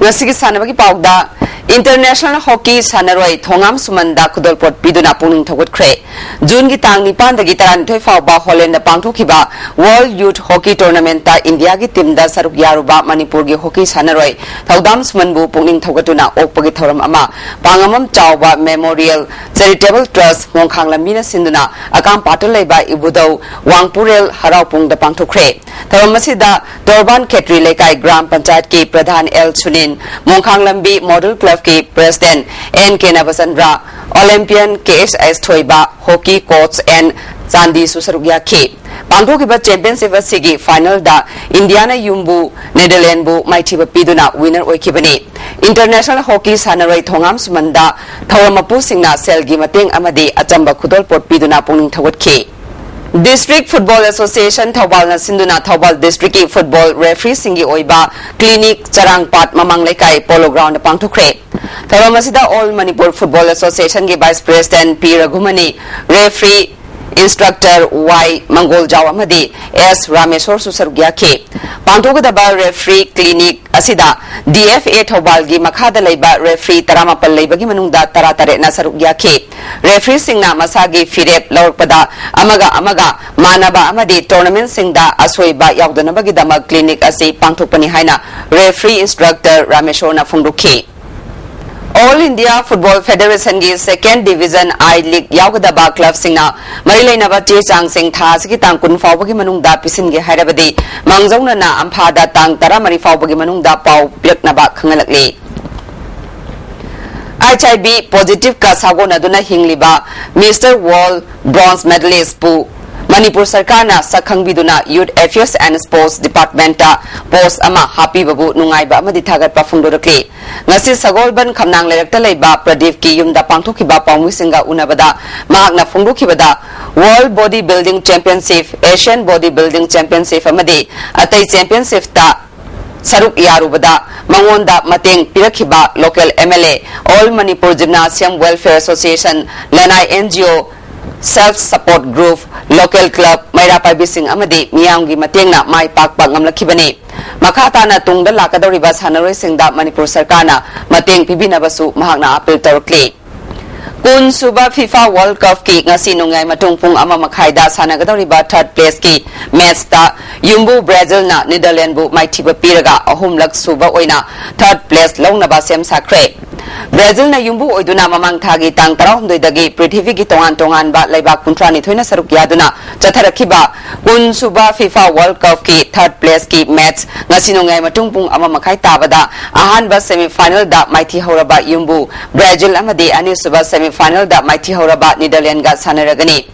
ꯉꯁꯤꯒꯤ ꯁꯥꯟꯅꯕꯒꯤ ꯄꯥꯎꯗ, International Hockey ꯁꯥꯟꯅꯔꯣꯏ ꯊꯣꯉꯥꯝ ꯁꯨꯃꯟꯗ ꯈꯨꯗꯣꯜꯄꯣꯠ ꯄꯤꯗꯨꯅ ꯄꯨꯛꯅꯤꯡ ꯊꯧꯒꯠꯈ꯭ꯔꯦ꯫ ꯖꯨꯟꯒꯤ ꯇꯥꯡ ꯅꯤꯄꯥꯟꯗꯒꯤ ꯇꯔꯥꯅꯤꯊꯣꯏ ꯐꯥꯎꯕ ꯍꯣꯂꯦꯟꯗ ꯄꯥꯡꯊꯣꯛꯈꯤꯕ World Youth Hockey Tournamentꯇ ꯏꯟꯗꯤꯌꯥꯒꯤ ꯇꯤꯝꯗ ꯁꯔꯨꯛ ꯌꯥꯔꯨꯕ ꯃꯅꯤꯄꯨꯔꯒꯤ ꯍꯣꯀꯤ ꯁꯥꯟꯅꯔꯣꯏ ꯊꯧꯗꯥꯝ ꯁꯨꯃꯟꯕꯨ ꯄꯨꯛꯅꯤꯡ ꯊꯧꯒꯠꯇꯨꯅ ꯑꯣꯛꯄꯒꯤ ꯊꯧꯔꯝ ꯑꯃ ꯄꯥꯡꯉꯝꯕꯝ ꯆꯥꯎꯕ Memorial Charitable Trust ꯃꯣꯡꯈꯥꯡ ꯂꯝꯕꯤꯅ ꯁꯤꯟꯗꯨꯅ ꯑꯀꯥꯝꯄꯥꯠꯇ ꯂꯩꯕ ꯏꯕꯨꯙꯧ ꯋꯥꯡꯄꯨꯔꯦꯜ ꯍꯔꯥꯎꯄꯨꯡꯗ ꯄꯥꯡꯊꯣꯛꯈ꯭ꯔꯦ꯫ ꯊꯧꯔꯝ ꯑꯁꯤꯗ ꯇꯣꯔꯕꯥꯟ ꯈꯦꯇ꯭ꯔꯤ ꯂꯩꯀꯥꯏ ꯒ꯭ꯔꯥꯝ ꯄꯟꯆꯥꯌꯠꯀꯤ ꯄ꯭ꯔꯙꯥꯟ ꯑꯦꯜ ꯁꯨꯅꯤꯟ, ꯃꯣꯡꯈꯥꯡ ꯂꯝꯕꯤ ꯃꯣꯗꯦꯜ ꯀ꯭ꯂꯕꯀꯤ ꯄ꯭ꯔꯦꯁꯤꯗꯦꯟꯠ ꯑꯦꯟ ꯀꯦ ꯅꯕꯆꯟꯗ꯭ꯔ, ꯑꯣꯂꯦꯝꯄꯤꯌꯟ ꯀꯦ ꯑꯦꯁ ꯑꯦꯁ ꯊꯣꯏꯕ, ꯍꯣꯀꯤ ꯀꯣꯆ ꯑꯦꯟ ꯆꯥꯟꯗꯤꯁꯨ ꯁꯔꯨꯛ ꯌꯥꯈꯤ꯫ ꯄꯥꯡꯊꯣꯛꯈꯤꯕ ꯆꯦꯝꯄꯤꯌꯟꯁꯤꯞ ꯑꯁꯤꯒꯤ ꯐꯥꯏꯅꯦꯜꯗ ꯏꯟꯗꯤꯌꯥꯅ ꯌꯨꯝꯕꯨ ꯅꯦꯗꯔꯂꯦꯟꯕꯨ ꯃꯥꯏꯊꯤꯕ ꯄꯤꯗꯨꯅ ꯋꯤꯅꯔ ꯑꯣꯏꯈꯤꯕꯅꯤ꯫ ꯏꯟꯇꯔꯅꯦꯁꯅꯦꯜ ꯍꯣꯀꯤ ꯁꯥꯟꯅꯔꯣꯏ ꯊꯣꯉꯥꯝ ꯁꯨꯃꯟꯗ ꯊꯧꯔꯝ ꯃꯄꯨꯁꯤꯡꯅ ꯁꯦꯜꯒꯤ ꯃꯇꯦꯡ ꯑꯃꯗꯤ ꯑꯆꯝꯕ ꯈꯨꯗꯣꯜꯄꯣꯠ ꯄꯤꯗꯨꯅ ꯄꯨꯛꯅꯤꯡ ꯊꯧꯒꯠꯈꯤ꯫ District Football Association ꯊꯧꯕꯥꯜꯅ ꯁꯤꯟꯗꯨꯅ ꯊꯧꯕꯥꯜ ꯗꯤꯁꯇ꯭ꯔꯤꯛꯀꯤ ꯐꯨꯠꯕꯣꯜ ꯔꯦꯐ꯭ꯔꯤꯁꯤꯡꯒꯤ ꯑꯣꯏꯕ ꯀ꯭ꯂꯤꯅꯤꯛ ꯆꯔꯥꯡꯄꯥꯠ ꯃꯃꯥꯡ ꯂꯩꯀꯥꯏ ꯄꯣꯂꯣ ꯒ꯭ꯔꯥꯎꯟꯗ ꯄꯥꯡꯊꯣꯛꯈ꯭ꯔꯦ꯫ ꯊꯧꯔꯝ ꯑꯁꯤꯗ All Manipur Football Associationꯒꯤ vice president P Raghumani, referee instructor Y Mangoljao ꯑꯃꯗꯤ ꯑꯦꯁ ꯔꯥꯃꯦꯁꯣꯔꯁꯨ ꯁꯔꯨꯛ ꯌꯥꯈꯤ꯫ ꯄꯥꯡꯊꯣꯛꯀꯗꯕ ꯔꯦꯐ꯭ꯔꯤ ꯀ꯭ꯂꯤꯅꯤꯛ ꯑꯁꯤꯗ ꯗꯤ ꯑꯦꯐ ꯑꯦ ꯊꯧꯕꯥꯜꯒꯤ ꯃꯈꯥꯗ ꯂꯩꯕ ꯔꯦꯐ꯭ꯔꯤ ꯇꯔꯥꯃꯥꯄꯜ ꯂꯩꯕꯒꯤ ꯃꯅꯨꯡꯗ ꯇꯔꯥꯇꯔꯦꯠꯅ ꯁꯔꯨꯛ ꯌꯥꯈꯤ꯫ ꯔꯦꯐ꯭ꯔꯤꯁꯤꯡꯅ ꯃꯁꯥꯒꯤ ꯐꯤꯔꯦꯞ ꯂꯧꯔꯛꯄꯗ ꯑꯃꯒ ꯑꯃꯒ ꯃꯥꯟꯅꯕ ꯑꯃꯗꯤ ꯇꯣꯔꯅꯥꯃꯦꯟꯠꯁꯤꯡꯗ ꯑꯁꯣꯏꯕ ꯌꯥꯎꯗꯅꯕꯒꯤꯗꯃꯛ ꯀ꯭ꯂꯤꯅꯤꯛ ꯑꯁꯤ ꯄꯥꯡꯊꯣꯛꯄꯅꯤ ꯍꯥꯏꯅ ꯔꯦꯐ꯭ꯔꯤ ꯏꯟꯁꯇ꯭ꯔꯛꯇꯔ ꯔꯥꯃꯦꯁꯣꯔꯅ ꯐꯣꯡꯗꯣꯛꯈꯤ꯫ All India Football Federationꯒꯤ Second Division I League ꯌꯥꯎꯒꯗꯕ ꯀ꯭ꯂꯕꯁꯤꯡꯅ ꯃꯔꯤ ꯂꯩꯅꯕ ꯆꯦ ꯆꯥꯡꯁꯤꯡ ꯊꯥ ꯑꯁꯤꯒꯤ ꯇꯥꯡ ꯀꯨꯟ ꯐꯥꯎꯕꯒꯤ ꯃꯅꯨꯡꯗ ꯄꯤꯁꯤꯟꯒꯦ ꯍꯥꯏꯔꯕꯗꯤ ꯃꯥꯡꯖꯧꯅꯅ ꯑꯝꯐꯥꯗ ꯇꯥꯡ ꯇꯔꯥꯃꯔꯤ ꯐꯥꯎꯕꯒꯤ ꯃꯅꯨꯡꯗ ꯄꯥꯎ ꯄꯤꯔꯛꯅꯕ ꯈꯪꯍꯜꯂꯛꯂꯤ꯫ HIV positive ꯀ ꯁꯥꯒꯣꯟꯅꯗꯨꯅ ꯍꯤꯡꯂꯤꯕ Mister World Bronze Medalist ꯄꯨ ꯃꯅꯤꯄꯨꯔ ꯁꯔꯀꯥꯔꯅ ꯁꯛ ꯈꯪꯕꯤꯗꯨꯅ Youth Affairs and Sports Department ꯇ post ꯑꯃ ꯍꯥꯞꯄꯤꯕꯕꯨ ꯅꯨꯡꯉꯥꯏꯕ ꯑꯃꯗꯤ ꯊꯥꯒꯠꯄ ꯐꯣꯡꯗꯣꯔꯛꯂꯤ꯫ ꯉꯁꯤ ꯁꯒꯣꯜꯕꯟ ꯈꯝꯅꯥꯡ ꯂꯩꯔꯛꯇ ꯂꯩꯕ ꯄ꯭ꯔꯗꯤꯞꯀꯤ ꯌꯨꯝꯗ ꯄꯥꯡꯊꯣꯛꯈꯤꯕ ꯄꯥꯎꯃꯤꯁꯤꯡꯒ ꯎꯅꯕꯗ ꯃꯍꯥꯛꯅ ꯐꯣꯡꯗꯣꯛꯈꯤꯕꯗ, World Body Building Championship, Asian Body Building Championship ꯑꯃꯗꯤ ꯑꯇꯩ championship ꯇ ꯁꯔꯨꯛ ꯌꯥꯔꯨꯕꯗ ꯃꯉꯣꯟꯗ ꯃꯇꯦꯡ ꯄꯤꯔꯛꯈꯤꯕ local MLA, All Manipur Gymnasium Welfare Association, ꯂꯅꯥꯏ NGO, Self Support Group, local club, ꯃꯩꯔꯥ ꯄꯥꯏꯕꯤꯁꯤꯡ ꯑꯃꯗꯤ ꯃꯤꯌꯥꯝꯒꯤ ꯃꯇꯦꯡꯅ ꯃꯥꯏ ꯄꯥꯛꯄ ꯉꯝꯂꯛꯈꯤꯕꯅꯤ꯫ ꯃꯈꯥ ꯇꯥꯅ ꯇꯨꯡꯗ ꯂꯥꯛꯀꯗꯧꯔꯤꯕ ꯁꯥꯟꯅꯔꯣꯏꯁꯤꯡꯗ ꯃꯅꯤꯄꯨꯔ ꯁꯔꯀꯥꯔꯅ ꯃꯇꯦꯡ ꯄꯤꯕꯤꯅꯕꯁꯨ ꯃꯍꯥꯛꯅ appeal ꯇꯧꯔꯛꯂꯤ꯫ ꯀꯨꯟ ꯁꯨꯕ FIFA World Cup ꯀꯤ ꯉꯁꯤ ꯅꯣꯡꯌꯥꯏ ꯃꯇꯨꯡ ꯄꯨꯡ ꯑꯃ ꯃꯈꯥꯏꯗ ꯁꯥꯟꯅꯒꯗꯧꯔꯤꯕ third place ꯀꯤ match ꯇ ꯌꯨꯝꯕꯨ Brazil ꯅ Netherlands ꯕꯨ ꯃꯥꯏꯊꯤꯕ ꯄꯤꯔꯒ ꯑꯍꯨꯝꯂꯛ ꯁꯨꯕ ꯑꯣꯏꯅ third place ꯂꯧꯅꯕ ꯁꯦꯝ ꯁꯥꯈ꯭ꯔꯦ꯫ Brazil ꯅ ꯌꯨꯝꯕꯨ ꯑꯣꯏꯗꯨꯅ ꯃꯃꯥꯡ ꯊꯥꯒꯤ ꯇꯥꯡ ꯇꯔꯥꯍꯨꯝꯗꯣꯏꯗꯒꯤ ꯄ꯭ꯔꯤꯊꯤꯕꯤꯒꯤ ꯇꯣꯉꯥꯟ ꯇꯣꯉꯥꯟꯕ ꯂꯩꯕꯥꯛ ꯀꯨꯟꯊ꯭ꯔꯥꯅꯤꯊꯣꯏꯅ ꯁꯔꯨꯛ ꯌꯥꯗꯨꯅ ꯆꯠꯊꯔꯛꯈꯤꯕ ꯀꯨꯟ ꯁꯨꯕ FIFA World Cup ꯀꯤ third place ꯀꯤ match ꯉꯁꯤ ꯅꯣꯡꯌꯥꯏ ꯃꯇꯨꯡ ꯄꯨꯡ ꯑꯃ ꯃꯈꯥꯏ ꯇꯥꯕꯗ ꯑꯍꯥꯟꯕ semi final ꯗ ꯃꯥꯏꯊꯤ ꯍꯧꯔꯕ ꯌꯨꯝꯕꯨ Brazil ꯑꯃꯗꯤ ꯑꯅꯤꯁꯨꯕ semi final ꯗ ꯃꯥꯏꯊꯤ ꯍꯧꯔꯕ Netherlands ꯒ ꯁꯥꯟꯅꯔꯒꯅꯤ꯫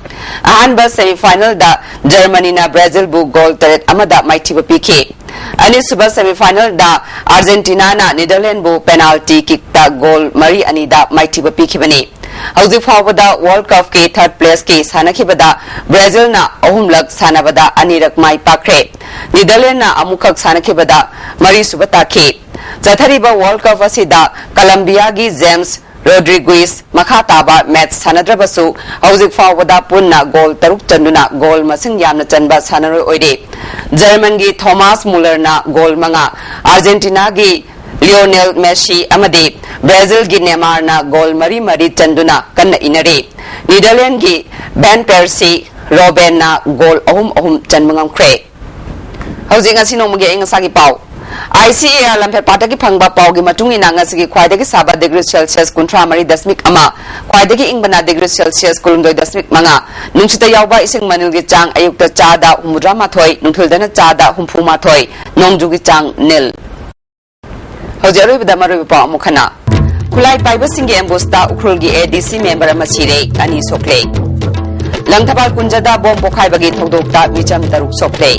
ꯑꯍꯥꯟꯕ semi final ꯗ Germany ꯅ Brazil ꯕꯨ goal ꯇꯔꯦꯠ ꯑꯃꯗ ꯃꯥꯏꯊꯤꯕ ꯄꯤꯈꯤ꯫ ꯑꯅꯤꯁꯨꯕ semi final ꯗ Argentina ꯅ Netherlands ꯕꯨ penalty kick ꯇ goal ꯃꯔꯤ ꯑꯅꯤꯗ ꯃꯥꯏꯊꯤꯕ ꯄꯤꯈꯤꯕꯅꯤ꯫ ꯍꯧꯖꯤꯛ ꯐꯥꯎꯕꯗ World Cup ꯀꯤ third place ꯀꯤ ꯁꯥꯟꯅꯈꯤꯕꯗ Brazil ꯅ ꯑꯍꯨꯝꯂꯛ ꯁꯥꯟꯅꯕꯗ ꯑꯅꯤꯔꯛ ꯃꯥꯏ ꯄꯥꯛꯈ꯭ꯔꯦ꯫ Netherlands ꯅ ꯑꯃꯨꯛꯈꯛ ꯁꯥꯟꯅꯈꯤꯕꯗ ꯃꯔꯤꯁꯨꯕ ꯇꯥꯈꯤ꯫ ꯆꯠꯊꯔꯤꯕ World Cup ꯑꯁꯤꯗ Colombia ꯒꯤ James Rodriguez ꯃꯈꯥ ꯇꯥꯕ match ꯁꯥꯟꯅꯗ꯭ꯔꯕꯁꯨ ꯍꯧꯖꯤꯛ ꯐꯥꯎꯕꯗ ꯄꯨꯟꯅ goal ꯇꯔꯨꯛ ꯆꯟꯗꯨꯅ goal ꯃꯁꯤꯡ ꯌꯥꯝꯅ ꯆꯟꯕ ꯁꯥꯟꯅꯔꯣꯏ ꯑꯣꯏꯔꯤ꯫ German ꯒꯤ Thomas Muller ꯅ goal ꯃꯉꯥ, Argentina ꯒꯤ Lionel Messi ꯑꯃꯗꯤ Brazil ꯒꯤ Neymar ꯅ goal ꯃꯔꯤ ꯃꯔꯤ ꯆꯟꯗꯨꯅ ꯀꯟꯅ ꯏꯟꯅꯔꯤ꯫ Netherlands ꯀꯤ Van Persie, Robben ꯅ goal ꯑꯍꯨꯝ ꯑꯍꯨꯝ ꯆꯟꯕ ꯉꯝꯈ꯭ꯔꯦ꯫ ꯍꯧꯖꯤꯛ ꯉꯁꯤ ꯅꯣꯡꯃꯒꯤ ꯑꯏꯪ ꯑꯁꯥꯒꯤ ꯄꯥꯎ꯫ ICAR ꯂꯝꯐꯦꯜ ꯄꯥꯠꯇꯒꯤ ꯐꯪꯕ ꯄꯥꯎꯒꯤ ꯃꯇꯨꯡ ꯏꯟꯅ ꯉꯁꯤꯒꯤ ꯈ꯭ꯋꯥꯏꯗꯒꯤ ꯁꯥꯕ degree Celsius ꯀꯨꯟꯊ꯭ꯔꯥ ꯃꯔꯤ ꯗꯁꯃꯤꯛ ꯑꯃ, ꯈ꯭ꯋꯥꯏꯗꯒꯤ ꯏꯪꯕꯅ degree Celsius ꯀꯨꯟꯍꯨꯝꯗꯣꯏ ꯗꯁꯃꯤꯛ ꯃꯉꯥ, ꯅꯨꯡꯁꯤꯠꯇ ꯌꯥꯎꯕ ꯏꯁꯤꯡ ꯃꯅꯤꯜꯒꯤ ꯆꯥꯡ ꯑꯌꯨꯛꯇ ꯆꯥꯗ ꯍꯨꯝꯐꯨꯇꯔꯥ ꯃꯥꯊꯣꯏ, ꯅꯨꯡꯊꯤꯜꯗꯅ ꯆꯥꯗ ꯍꯨꯝꯐꯨ ꯃꯥꯊꯣꯏ, ꯅꯣꯡꯖꯨꯒꯤ ꯆꯥꯡ nil꯫ ꯍꯧꯖꯤꯛ ꯑꯔꯣꯏꯕꯗ ꯃꯔꯨꯑꯣꯏꯕ ꯄꯥꯎ ꯑꯃꯨꯛ ꯍꯟꯅ꯫ ꯈꯨꯠꯂꯥꯏ ꯄꯥꯏꯕꯁꯤꯡꯒꯤ ꯑꯦꯝꯕꯨꯁꯇ ꯎꯈ꯭ꯔꯨꯜꯒꯤ ꯑꯦ ꯗꯤ ꯁꯤ ꯃꯦꯝꯕꯔ ꯑꯃ ꯁꯤꯔꯦ, ꯑꯅꯤ ꯁꯣꯛꯂꯦ꯫ ꯂꯪꯊꯕꯥꯜ ꯀꯨꯟꯖꯗ ꯕꯣꯝ ꯄꯣꯈꯥꯏꯕꯒꯤ ꯊꯧꯗꯣꯛꯇ ꯃꯤꯆꯝ ꯇꯔꯨꯛ ꯁꯣꯛꯂꯦ꯫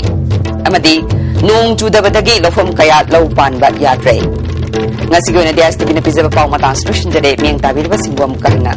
ꯑꯃꯗꯤ ꯅꯣꯡ ꯆꯨꯗꯕꯗꯒꯤ ꯂꯧꯐꯝ ꯀꯌꯥ ꯂꯧ ꯄꯥꯟꯕ ꯌꯥꯗ꯭ꯔꯦ꯫ ꯉꯁꯤꯒꯤ ꯑꯣꯏꯅꯗꯤ ꯑꯥꯏ ꯑꯦꯁ ꯇꯤ ꯚꯤꯅ ꯄꯤꯖꯕ ꯄꯥꯎ ꯃꯇꯥꯡ ꯑꯁꯤꯗ ꯂꯣꯏꯁꯤꯟꯖꯔꯦ꯫ ꯃꯤꯠꯌꯦꯡ ꯇꯥꯕꯤꯔꯤꯕꯁꯤꯡꯕꯨ ꯑꯃꯨꯛꯀ ꯍꯟꯅ